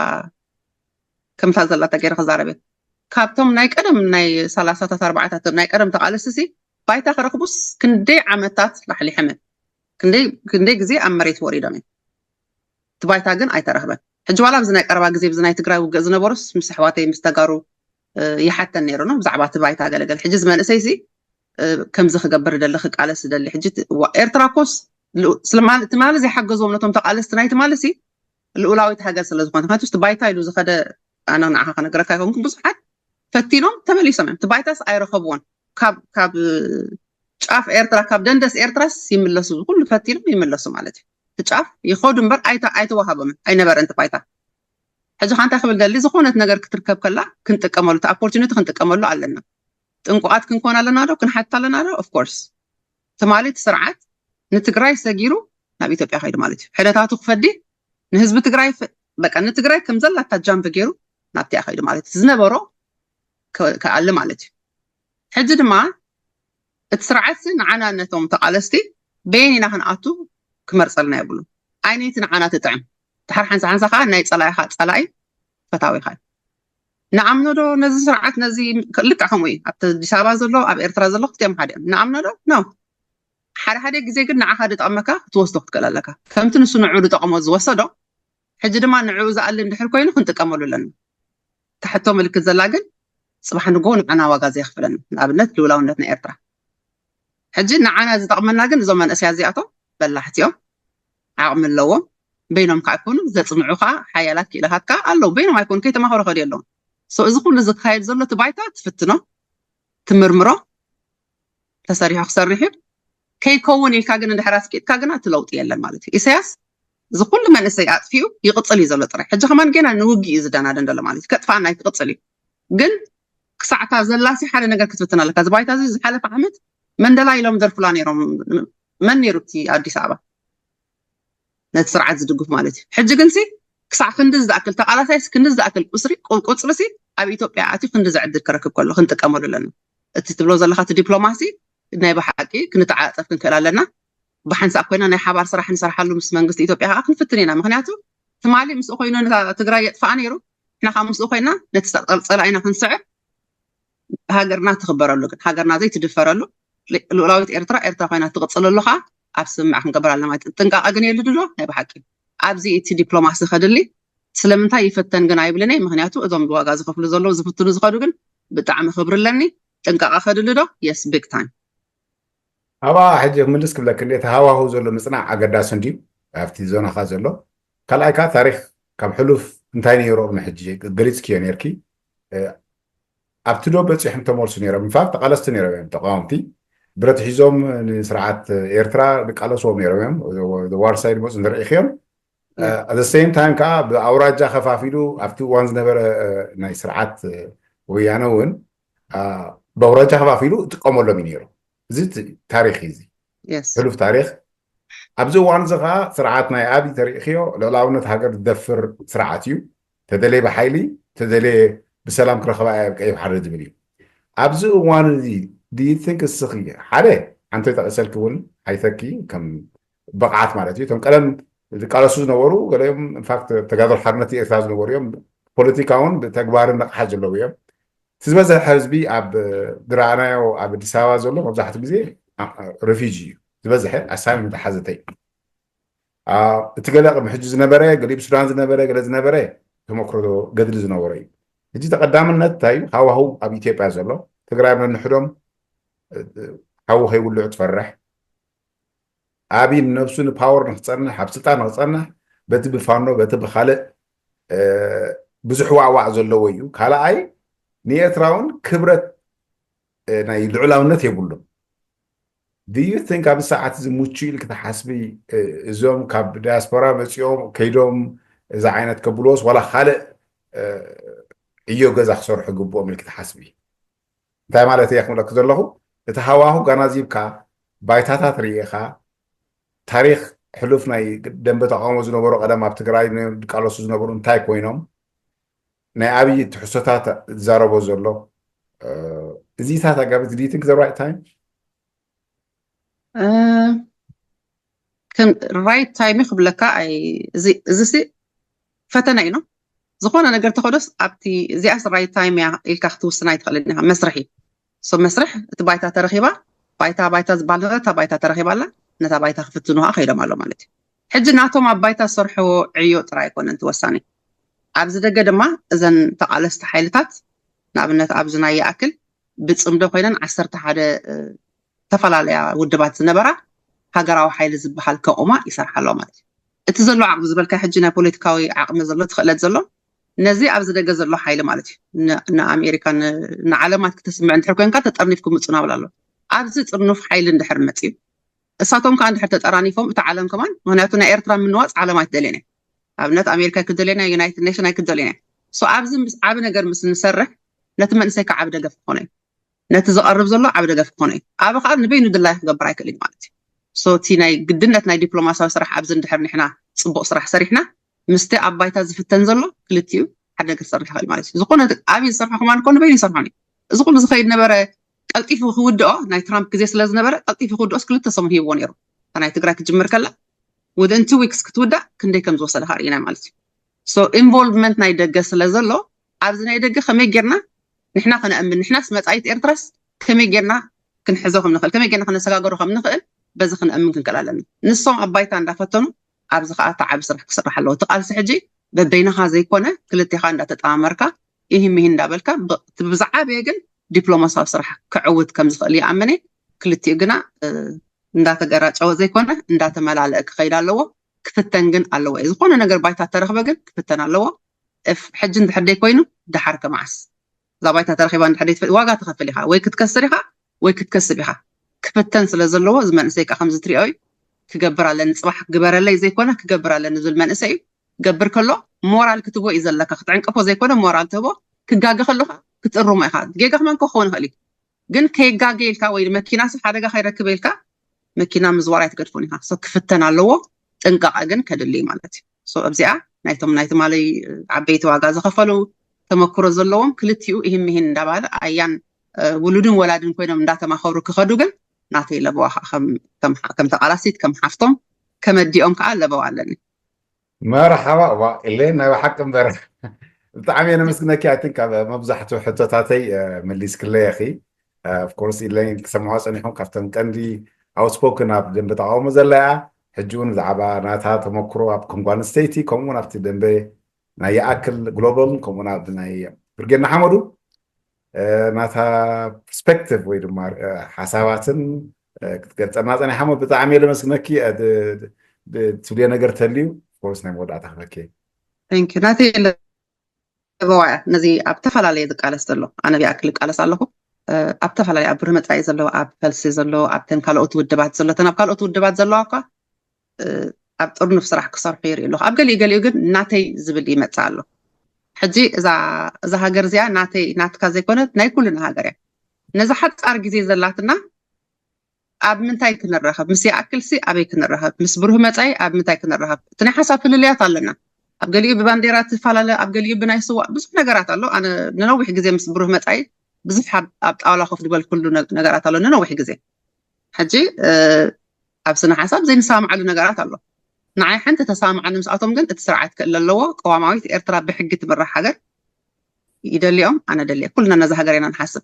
ከምታ ዘላታ ገይረ ክዛረብ እየ። ካብቶም ናይ ቀደም ናይ ሰላሳታት ኣርባዓታት ናይ ቀደም ተቓለስቲ ሲ ባይታ ክረኽቡስ ክንደይ ዓመታት ላሕሊሖም እዮም። ክንደይ ግዜ ኣብ መሬት ወሪዶም እዮም። እቲ ባይታ ግን ኣይተረኽበን። ሕጂ ዋላ ኣብዚ ናይ ቀረባ ግዜ ብዚ ናይ ትግራይ ውግእ ዝነበሩስ ምስ ኣሕዋተይ ምስ ተጋሩ ይሓተን ነይሩ ነው ብዛዕባ እቲ ባይታ ገለገለ። ሕጂ እዚ መንእሰይ ሲ ከምዚ ክገብር ደሊ ክቃለስ ደሊ ሕጂ ኤርትራ ኮስ ትማሊ ዘይሓገዝዎም ነቶም ተቃለስቲ ናይ ትማሊ ሲ ልኡላዊት ሃገር ስለ ዝኾነ ከቱ ባይታ ኢሉ ዝኸደ ኣነ ንዓኻ ከነገረካ ይኸውን ብዙሓት ፈቲኖም ተመሊሶም እዮም። እቲ ባይታስ ኣይረኸብዎን ካብ ጫፍ ኤርትራ ካብ ደንደስ ኤርትራስ ይምለሱ ኩሉ ፈቲኖም ይምለሱ ማለት እዩ። እቲ ጫፍ ይኸዱ እምበር ኣይተዋሃቦምን ኣይነበረን እቲ ባይታ። ሕጂ ካንታ ክብል ደሊ ዝኾነት ነገር ክትርከብ ከላ ክንጥቀመሉ እቲ ኦፖርቹኒቲ ክንጥቀመሉ ኣለና። ጥንቁቓት ክንኮን ኣለና ዶ ክንሓትት ኣለና ዶ? ኦፍኮርስ ትማሊ እቲ ስርዓት ንትግራይ ሰጊሩ ናብ ኢትዮጵያ ከይዱ ማለት እዩ። ሕደታቱ ክፈዲ ንህዝቢ ትግራይ በቃ ንትግራይ ከም ዘላታ ጃምፕ ገይሩ ናብቲያ ከይዱ ማለት እዩ። ዝነበሮ ክኣሊ ማለት እዩ። ሕጂ ድማ እቲ ስርዓት ንዓና ነቶም ተቃለስቲ በየን ኢና ክንኣቱ ክመርፀልና የብሉ። ኣይነይቲ ንዓና ትጥዕም ድሓር ሓንሳ ሓንሳ ከዓ ናይ ፀላኢኻ ፀላኢ ፈታዊኻ እዩ። ንኣምኖ ዶ ነዚ ስርዓት ነዚ ልክዕ ከምኡ እዩ። ኣብቲ ኣዲስ ኣበባ ዘሎ ኣብ ኤርትራ ዘሎ ክልቲኦም ሓደ እዮም። ንኣምኖ ዶ ነው ሓደ ሓደ ግዜ ግን ንዓኻ ድጠቕመካ ክትወስዶ ክትክእል ኣለካ። ከምቲ ንሱ ንዑ ዝጠቕሞ ዝወሰዶ ሕጂ ድማ ንዕኡ ዝኣሊ እንድሕር ኮይኑ ክንጥቀመሉ ኣለና። እታ ሕቶ ምልክት ዘላ ግን ፅባሕ ንጎ ንዓና ዋጋ ዘየኽፍለና ንኣብነት ልውላውነት ናይ ኤርትራ ሕጂ ንዓና ዝጠቕመና ግን እዞም መንእሰያ እዚኣቶም በላሕቲ እዮም፣ ዓቕሚ ኣለዎም፣ በይኖም ከዓ ኣይኮኑ ዘፅንዑ ከዓ ሓያላት ክኢላታት ከዓ ኣለዉ። በይኖም ኣይኮኑ ከይተማኸሩ ከዲ ኣለዎም። So እዚ ኩሉ ዝካየድ ዘሎ እቲ ባይታ ትፍትኖ፣ ትምርምሮ፣ ተሰሪሑ ክሰርሕ እዩ። ከይከውን ኢልካ ግን እንድሕር ኣስቂጥካ ግና እቲ ለውጢ የለን ማለት እዩ። ኢሳያስ እዚ ኩሉ መንእሰይ ኣጥፊኡ ይቕፅል እዩ ዘሎ ጥራይ። ሕጂ ከማን ገና ንውግእ እዩ ዝደናደን ዘሎ ማለት እዩ። ከጥፋና እዩ ክቕፅል እዩ። ግን ክሳዕታ ዘላሲ ሓደ ነገር ክትፍትን ኣለካ። እዚ ባይታ እዚ ዝሓለፈ ዓመት መንደላ ኢሎም ደርፉላ ነይሮም። መን ነይሩ እቲ ኣዲስ ኣበባ ነቲ ስርዓት ዝድግፍ ማለት እዩ። ሕጂ ግን ሲ ክሳዕ ክንዲ ዝኣክል ተቃላሳይስ ክንዲ ዝኣክል ቁስሪ ቁፅሪ ሲ ኣብ ኢትዮጵያ ኣትዩ ክንዲ ዝዕድል ክረክብ ከሎ ክንጥቀመሉ ኣለና። እቲ ትብሎ ዘለካ እቲ ዲፕሎማሲ ናይ ብሓቂ ክንተዓፃፀፍ ክንክእል ኣለና። ብሓንሳእ ኮይና ናይ ሓባር ስራሕ ንሰርሓሉ ምስ መንግስቲ ኢትዮጵያ ከዓ ክንፍትን ኢና። ምክንያቱ ትማሊ ምስኡ ኮይኑ ነታ ትግራይ የጥፋኣ ነይሩ፣ ንሕና ከዓ ምስኡ ኮይና ነቲ ፀላኢና ክንስዕር ሃገርና ትኽበረሉ ግን ሃገርና ዘይትድፈረሉ ልኡላዊት ኤርትራ ኤርትራ ኮይና ትቕፅለሉ ከዓ ኣብ ስምምዕ ክንገብር ኣለና ማለት እዩ። ጥንቃቐ ግን የድሊ ዶ? ናይ ብሓቂ ኣብዚ እቲ ዲፕሎማሲ ከድሊ ስለምንታይ ይፈተን ግን ኣይብልን እየ። ምክንያቱ እዞም ዋጋ ዝኸፍሉ ዘለዉ ዝፍትኑ ዝኸዱ ግን ብጣዕሚ ክብሪ ኣለኒ። ጥንቃቐ ከድሊ ዶ? የስ ቢግ ታይም። ኣብኣ ሕጂ ክምልስ ክብለክ እንደ እቲ ሃዋሁ ዘሎ ምፅናዕ ኣገዳሲ እንድዩ ኣብቲ ዞናኻ ዘሎ ካልኣይ ከዓ ታሪክ ካብ ሕሉፍ እንታይ ነይሩ ቅድሚ ሕጂ ገሊፅክዮ ነርኪ ኣብቲ ዶ በፂሖም ተመልሱ ነይሮም ኢንፋክት ተቃለስቲ ነይሮም እዮም ተቃወምቲ ብረት ሒዞም ንስርዓት ኤርትራ ዝቃለስዎም ነይሮም እዮም ዋርሳይ ድመፁ ንርኢኽዮም the same time ከዓ ብኣውራጃ ከፋፊሉ ኣብቲ እዋን ዝነበረ ናይ ስርዓት ወያነ እውን ብኣውራጃ ከፋፊሉ እጥቀመሎም እዩ ነይሩ እዚ ታሪክ እዩ እዚ ሕሉፍ ታሪክ ኣብዚ እዋን እዚ ከዓ ስርዓት ናይ ኣብይ ተሪእክዮ ልዕላውነት ሃገር ዝደፍር ስርዓት እዩ ተደለየ ብሓይሊ ተደለየ ብሰላም ክረኸባ እያ ቀይሕ ሓረ ዝብል እዩ ኣብዚ እዋን እዚ ድይትንክ እስኺ ሓደ ሓንተ ጠቂሰልኪ እውን ሓይተኪ ከም ብቕዓት ማለት እዩ እቶም ቀደም ዝቃለሱ ዝነበሩ ገለዮም ኢንፋክት ተጋደል ሓርነት ኤርትራ ዝነበሩ እዮም ፖለቲካ እውን ብተግባርን ነቕሓት ዘለዉ እዮም እቲ ዝበዝሐ ህዝቢ ኣብ ዝረኣናዮ ኣብ ኣዲስ ኣበባ ዘሎ መብዛሕትኡ ግዜ ሪፊጂ እዩ ዝበዝሐ ኣሳይመንት ሓዘተይ እቲ ገለ ቅድሚ ሕጂ ዝነበረ ገሊብ ሱዳን ዝነበረ ገለ ዝነበረ ተመክሮ ገድሊ ዝነበረ እዩ ሕጂ ተቀዳምነት እንታይ እዩ ሃዋህው ኣብ ኢትዮጵያ ዘሎ ትግራይ ነንሕዶም ሓዊ ከይውልዑ ትፈርሕ ኣብይ ንነብሱ ንፓወር ንክፀንሕ ኣብ ስልጣን ንክፀንሕ በቲ ብፋኖ በቲ ብካልእ ብዙሕ ዋዕዋዕ ዘለዎ እዩ ካልኣይ ንኤርትራውን ክብረት ናይ ልዑላውነት የብሉን Do you think ኣብዚ ሰዓት እዚ ምቹ ኢልክ ትሓስቢ እዞም ካብ ዳያስፖራ መፂኦም ከይዶም እዚ ዓይነት ከብልዎስ ዋላ ካልእ ዕዮ ገዛ ክሰርሑ ግብኦም ኢልክ ትሓስቢ እንታይ ማለት እየ ክብለክ ዘለኹ እቲ ሃዋሁ ጋናዚብካ ባይታታት ርኢኻ ታሪክ ሕሉፍ ናይ ደንበ ተቃውሞ ዝነበሩ ቀደም ኣብ ትግራይ ዝቃለሱ ዝነበሩ እንታይ ኮይኖም ናይ ኣብይ ትሕሶታት ዝዛረቦ ዘሎ እዚታት ኣጋብዝ do you think the right time ራይት ታይም ክብለካ፣ እዚ ሲ ፈተና እዩ። ዝኾነ ነገር ተኸዶስ ኣብቲ እዚኣስ ራይት ታይም እያ ኢልካ ክትውስን ኣይትኽእልን ኢኻ። መስርሕ እዩ። ሶ መስርሕ እቲ ባይታ ተረኺባ፣ ባይታ ባይታ ዝበሃል ነገር እታ ባይታ ተረኺባ ኣላ። ነታ ባይታ ክፍትኑ ከዓ ከይዶም ኣሎ ማለት እዩ። ሕጂ ናቶም ኣብ ባይታ ዝሰርሕዎ ዕዮ ጥራይ ኣይኮነን እቲ ወሳኒ። ኣብዚ ደገ ድማ እዘን ተቓለስቲ ሓይልታት ንኣብነት ኣብዚ ናይ ይኣክል ብፅምዶ ኮይነን ዓሰርተ ሓደ ዝተፈላለያ ውድባት ዝነበራ ሃገራዊ ሓይሊ ዝበሃል ከቑማ ይሰርሓ ኣለዋ ማለት እዩ። እቲ ዘሎ ዓቕሚ ዝበልካ ሕጂ ናይ ፖለቲካዊ ዓቕሚ ዘሎ ትኽእለት ዘሎ ነዚ ኣብዚ ደገ ዘሎ ሓይሊ ማለት እዩ። ንኣሜሪካ ንዓለማት ክተስምዕ እንድሕር ኮንካ ተጠርኒፍኩም ምፁ ናብል ኣሎ። ኣብዚ ጥርኑፍ ሓይሊ እንድሕር መፅዩ እሳቶም ከዓ እንድሕር ተጠራኒፎም እቲ ዓለም ከማን ምክንያቱ ናይ ኤርትራ ምንዋፅ ዓለም ኣይትደልየን እያ። ኣብነት ኣሜሪካ ኣይክደልየን እያ፣ ዩናይትድ ኔሽን ኣይክደልየን እያ። ሶ ኣብዚ ምስ ዓብ ነገር ምስ ንሰርሕ ነቲ መንእሰይ ከዓ ዓብ ደገፍ ክኾነ እዩ። ነቲ ዝቐርብ ዘሎ ዓብ ደገፍ ክኾነ እዩ። ኣብ ከዓ ንበይኑ ድላይ ክገብር ኣይክእል እዩ ማለት እዩ። ሶ እቲ ናይ ግድነት ናይ ዲፕሎማሲያዊ ስራሕ ኣብዚ እንድሕር ንሕና ፅቡቕ ስራሕ ሰሪሕና ምስቲ ኣብ ባይታ ዝፍተን ዘሎ ክልቲኡ ሓደ ነገር ክሰርሕ ይኽእል ማለት እዩ። ዝኾነ ዓብዪ ዝሰርሖ ከማን ኮ ንበይኑ ይሰርሖን እዩ። እዚ ኩሉ ዝኸይድ ነበረ ቀልጢፉ ክውድኦ ናይ ትራምፕ ግዜ ስለ ዝነበረ ቀልጢፉ ክውድኦስ ክልተ ሰሙን ሂብዎ ነይሩ። እታ ናይ ትግራይ ክጅምር ከላ within two weeks ክትውዳእ ክንደይ ከም ዝወሰደ ርኢና ማለት እዩ። ሶ ኢንቮልቭመንት ናይ ደገ ስለ ዘሎ ኣብዚ ናይ ደገ ከመይ ጌርና ንሕና ከነእምን ንሕናስ መፃኢት ኤርትራስ ከመይ ጌርና ክንሕዞ ከም ንኽእል ከመይ ጌርና ከነሰጋገሮ ከም ንኽእል በዚ ክንእምን ክንክእል ኣለና። ንሶም ኣብ ባይታ እንዳፈተኑ ኣብዚ ከዓ እታ ዓብ ስራሕ ክስራሕ ኣለዎ። እቲ ቃልሲ ሕጂ በበይንኻ ዘይኮነ ክልቴኻ እንዳተጠማመርካ ኢሂ ሚሂ እንዳበልካ ብዝዓበየ ግን ዲፕሎማሲያዊ ስራሕ ክዕውት ከም ዝኽእል ይኣምን እየ። ክልቲኡ ግና እንዳተገራጨወ ዘይኮነ እንዳተመላለአ ክኸይድ ኣለዎ። ክፍተን ግን ኣለዎ። ዝኾነ ነገር ባይታ ተረኽበ ግን ክፍተን ኣለዎ። ሕጂ እንድሕር ደይ ኮይኑ ደሓር ከመዓስ እዛ ባይታ ተረኺባ እንድሕር ደይ ዋጋ ትኸፍል ኢኻ ወይ ክትከስር ኢኻ ወይ ክትከስብ ኢኻ። ክፍተን ስለ ዘለዎ እዚ መንእሰይ ከዓ ከምዚ ትሪኦ እዩ። ክገብር ኣለኒ ፅባሕ ግበረለይ ዘይኮነ ክገብር ኣለኒ ዝብል መንእሰይ እዩ። ክገብር ከሎ ሞራል ክትቦ እዩ ዘለካ። ክትዕንቀፎ ዘይኮነ ሞራል ትህቦ። ክጋገ ከሎካ ክትእርሞ ኢኻ። ጌጋ ክመን ክኸውን ይኽእል እዩ። ግን ከይጋገ ኢልካ ወይ መኪና ሰብ ሓደጋ ከይረክበ ኢልካ መኪና ምዝዋር ኣይትገድፎን ኢኻ። ሶ ክፍተን ኣለዎ። ጥንቃቐ ግን ከድሊ ማለት እዩ። ሶ ኣብዚኣ ናይቶም ናይ ትማለይ ዓበይቲ ዋጋ ዝኸፈሉ ተመክሮ ዘለዎም ክልቲኡ ይህን ምሂን እንዳባለ ኣያን ውሉድን ወላድን ኮይኖም እንዳተማኸሩ ክኸዱ ግን ናተይ ለበዋ ከም ተቃላሲት ከም ሓፍቶም ከመዲኦም ከዓ ለበዋ ኣለኒ። መርሓባ ዋቂለ ናይ ብሓቂ እምበር ብጣዕሚ እየ ነመስግነኪ። ኣይ ቲንክ ኣብ መብዛሕትኡ ሕቶታተይ መሊስክለይ ኢኺ። ኦፍኮርስ ኢለይ ክሰምዖ ፀኒሖም ካብተን ቀንዲ ኣውትስፖክን ኣብ ደንበ ተቃውሞ ዘለያ ሕጂ እውን ብዛዕባ ናታ ተመክሮ ኣብ ከም ጓል ኣንስተይቲ ከምኡ እውን ኣብቲ ደንበ ናይ ይኣክል ግሎባል ከምኡ እውን ኣብ ናይ ብርጌድ ንሓመዱ ናታ ፐርስፔክቲቭ ወይ ድማ ሓሳባትን ክትገልፀልና ፀኒሓሞ ብጣዕሚ እየ ለመስግነኪ። ትብልዮ ነገር ተልዩ ፎርስ ናይ መወዳእታ ክበኪ ናተይ ለበዋ እያ። ነዚ ኣብ ተፈላለየ ዝቃለስ ዘሎ ኣነ ብኣክል እቃለስ ኣለኹ። ኣብ ተፈላለየ ኣብ ብርህ መፃኢ ዘለዎ ኣብ ፈልሲ ዘለዎ ኣብተን ካልኦት ውድባት ዘለተን ኣብ ካልኦት ውድባት ዘለዋ እኳ ኣብ ጥርኑፍ ስራሕ ክሰርሑ ይርኢ ኣለኹ። ኣብ ገሊኡ ገሊኡ ግን ናተይ ዝብል ይመፅእ ኣሎ። ሕጂ እዛ ሃገር እዚኣ ናተይ ናትካ ዘይኮነት ናይ ኩልና ሃገር እያ። ነዚ ሓፃር ግዜ ዘላትና ኣብ ምንታይ ክንራኸብ ምስ ይኣክል ሲ ኣበይ ክንራኸብ ምስ ብሩህ መፃኢ ኣብ ምንታይ ክንራኸብ እቲ ናይ ሓሳብ ፍልልያት ኣለና። ኣብ ገሊኡ ብባንዴራ ትፈላለ ኣብ ገሊኡ ብናይ ስዋእ ብዙሕ ነገራት ኣሎ። ኣነ ንነዊሕ ግዜ ምስ ብሩህ መፃኢ ብዙሕ ኣብ ጣውላ ኮፍ ዝበልኩሉ ነገራት ኣሎ ንነዊሕ ግዜ። ሕጂ ኣብ ስነ ሓሳብ ዘይንሰማምዓሉ ነገራት ኣሎ። ንዓይ ሓንቲ ተሰማምዓኒ ምስኣቶም ግን እቲ ስርዓት ክእል ኣለዎ። ቀዋማዊት ኤርትራ ብሕጊ ትምራሕ ሃገር ይደልኦም ኣነ ደልየ ኩልና ነዚ ሃገር ኢና ንሓስብ።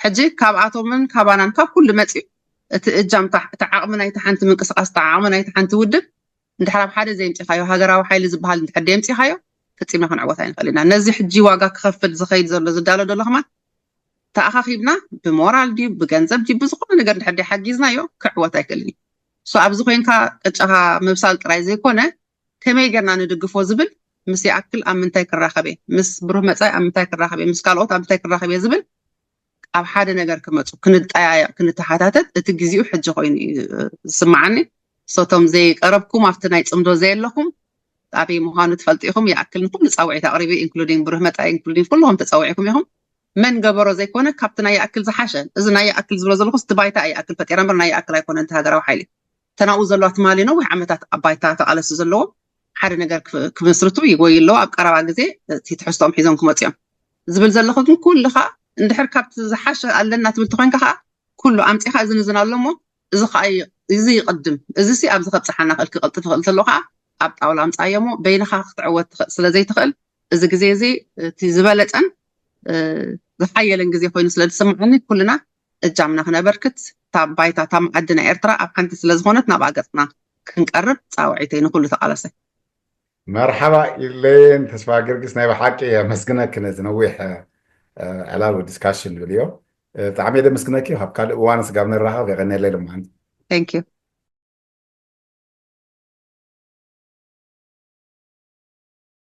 ሕጂ ካብኣቶምን ካባናን ካብ ኩሉ መፅዩ እቲ እጃም እቲ ዓቕሚ ናይቲ ሓንቲ ምንቅስቃስ እቲ ዓቕሚ ናይቲ ሓንቲ ውድብ እንድሕር ኣብ ሓደ ዘየምፂኻዮ ሃገራዊ ሓይሊ ዝበሃል እንድሕር ደየምፂኻዮ ፈፂምና ክንዕወት ኣይንኽእል ኢና። ነዚ ሕጂ ዋጋ ክኸፍል ዝኸይድ ዘሎ ዝዳሎ ዘሎ ከማን ተኣኻኺብና ብሞራል ድዩ ብገንዘብ ድዩ ብዝኾነ ነገር እንድሕር ደይ ሓጊዝናዮ ክዕወት ኣይክእልን እዩ። ሶ ኣብዚ ኮይንካ ቅጫኻ ምብሳል ጥራይ ዘይኮነ ከመይ ጌርና ንድግፎ ዝብል ምስ ይኣክል ኣብ ምንታይ ክራኸብ እየ ምስ ብሩህ መፃኢ ኣብ ምንታይ ክራኸብ እየ ምስ ካልኦት ኣብ ምንታይ ክራኸብ እየ ዝብል ኣብ ሓደ ነገር ክመፁ ክንጠያየቅ ክንተሓታተት እቲ ግዜኡ ሕጂ ኮይኑ እዩ ዝስማዓኒ። ሶቶም ዘይቀረብኩም ኣብቲ ናይ ፅምዶ ዘየለኹም ኣበይ ምዃኑ ትፈልጡ ኢኹም። ይኣክል ንኩሉ ፃውዒት ኣቅሪቢ ኢንክሉዲንግ ብሩህ መፃኢ ኢንክሉዲንግ ኩልኹም ተፀዊዕኩም ኢኹም። መን ገበሮ ዘይኮነ ካብቲ ናይ ይኣክል ዝሓሸ እዚ ናይ ይኣክል ዝብሎ ዘለኹ ስቲ ባይታ ይኣክል ፈጢራ እምበር ናይ ይኣክል ኣይኮነ እቲ ሃገራዊ ሓይሊ ተናብኡ ዘለዋ ትማሊ ነዊሕ ዓመታት ኣብ ባይታ ተቃለሲ ዘለዎም ሓደ ነገር ክምስርቱ ይጎይ ኣለዎ። ኣብ ቀረባ ግዜ እቲ ትሕዝቶኦም ሒዞም ክመፁ እዮም ዝብል ዘለኹ ግን ኩልኻ እንድሕር ካብቲ ዝሓሸ ኣለና ትብል ተኮይንካ ከዓ ኩሉ ኣምፂኻ እዚ ንዝን ኣሎ እሞ እዚ ከዓ እዚ ይቕድም። እዚ ሲ ኣብዚ ከብፅሓና ክእል ክቐልጥፍ ይኽእል ተሎ ከዓ ኣብ ጣውላ ኣምፃዮ እሞ በይንኻ ክትዕወት ትኽእል ስለ ዘይትኽእል እዚ ግዜ እዚ እቲ ዝበለፀን ዝሓየለን ግዜ ኮይኑ ስለ ዝስምዓኒ ኩልና እጃምና ክነበርክት እታ ባይታ እታ መዓዲ ናይ ኤርትራ ኣብ ሓንቲ ስለ ዝኾነት ናብኣ ገፅና ክንቀርብ ፃውዒተይ ንኩሉ ተቓላሳይ። መርሓባ ኢለየን ተስፋ ጊዮርጊስ፣ ናይ ብሓቂ የመስግነኪ ነዚ ነዊሕ ዕላል ወይ ዲስካሽን ንብል እዮ። ብጣዕሚ እየ ደመስግነኪ። ካብ ካልእ እዋን ስጋብ ንራኸብ የቐንየለይ ልማን። Thank you።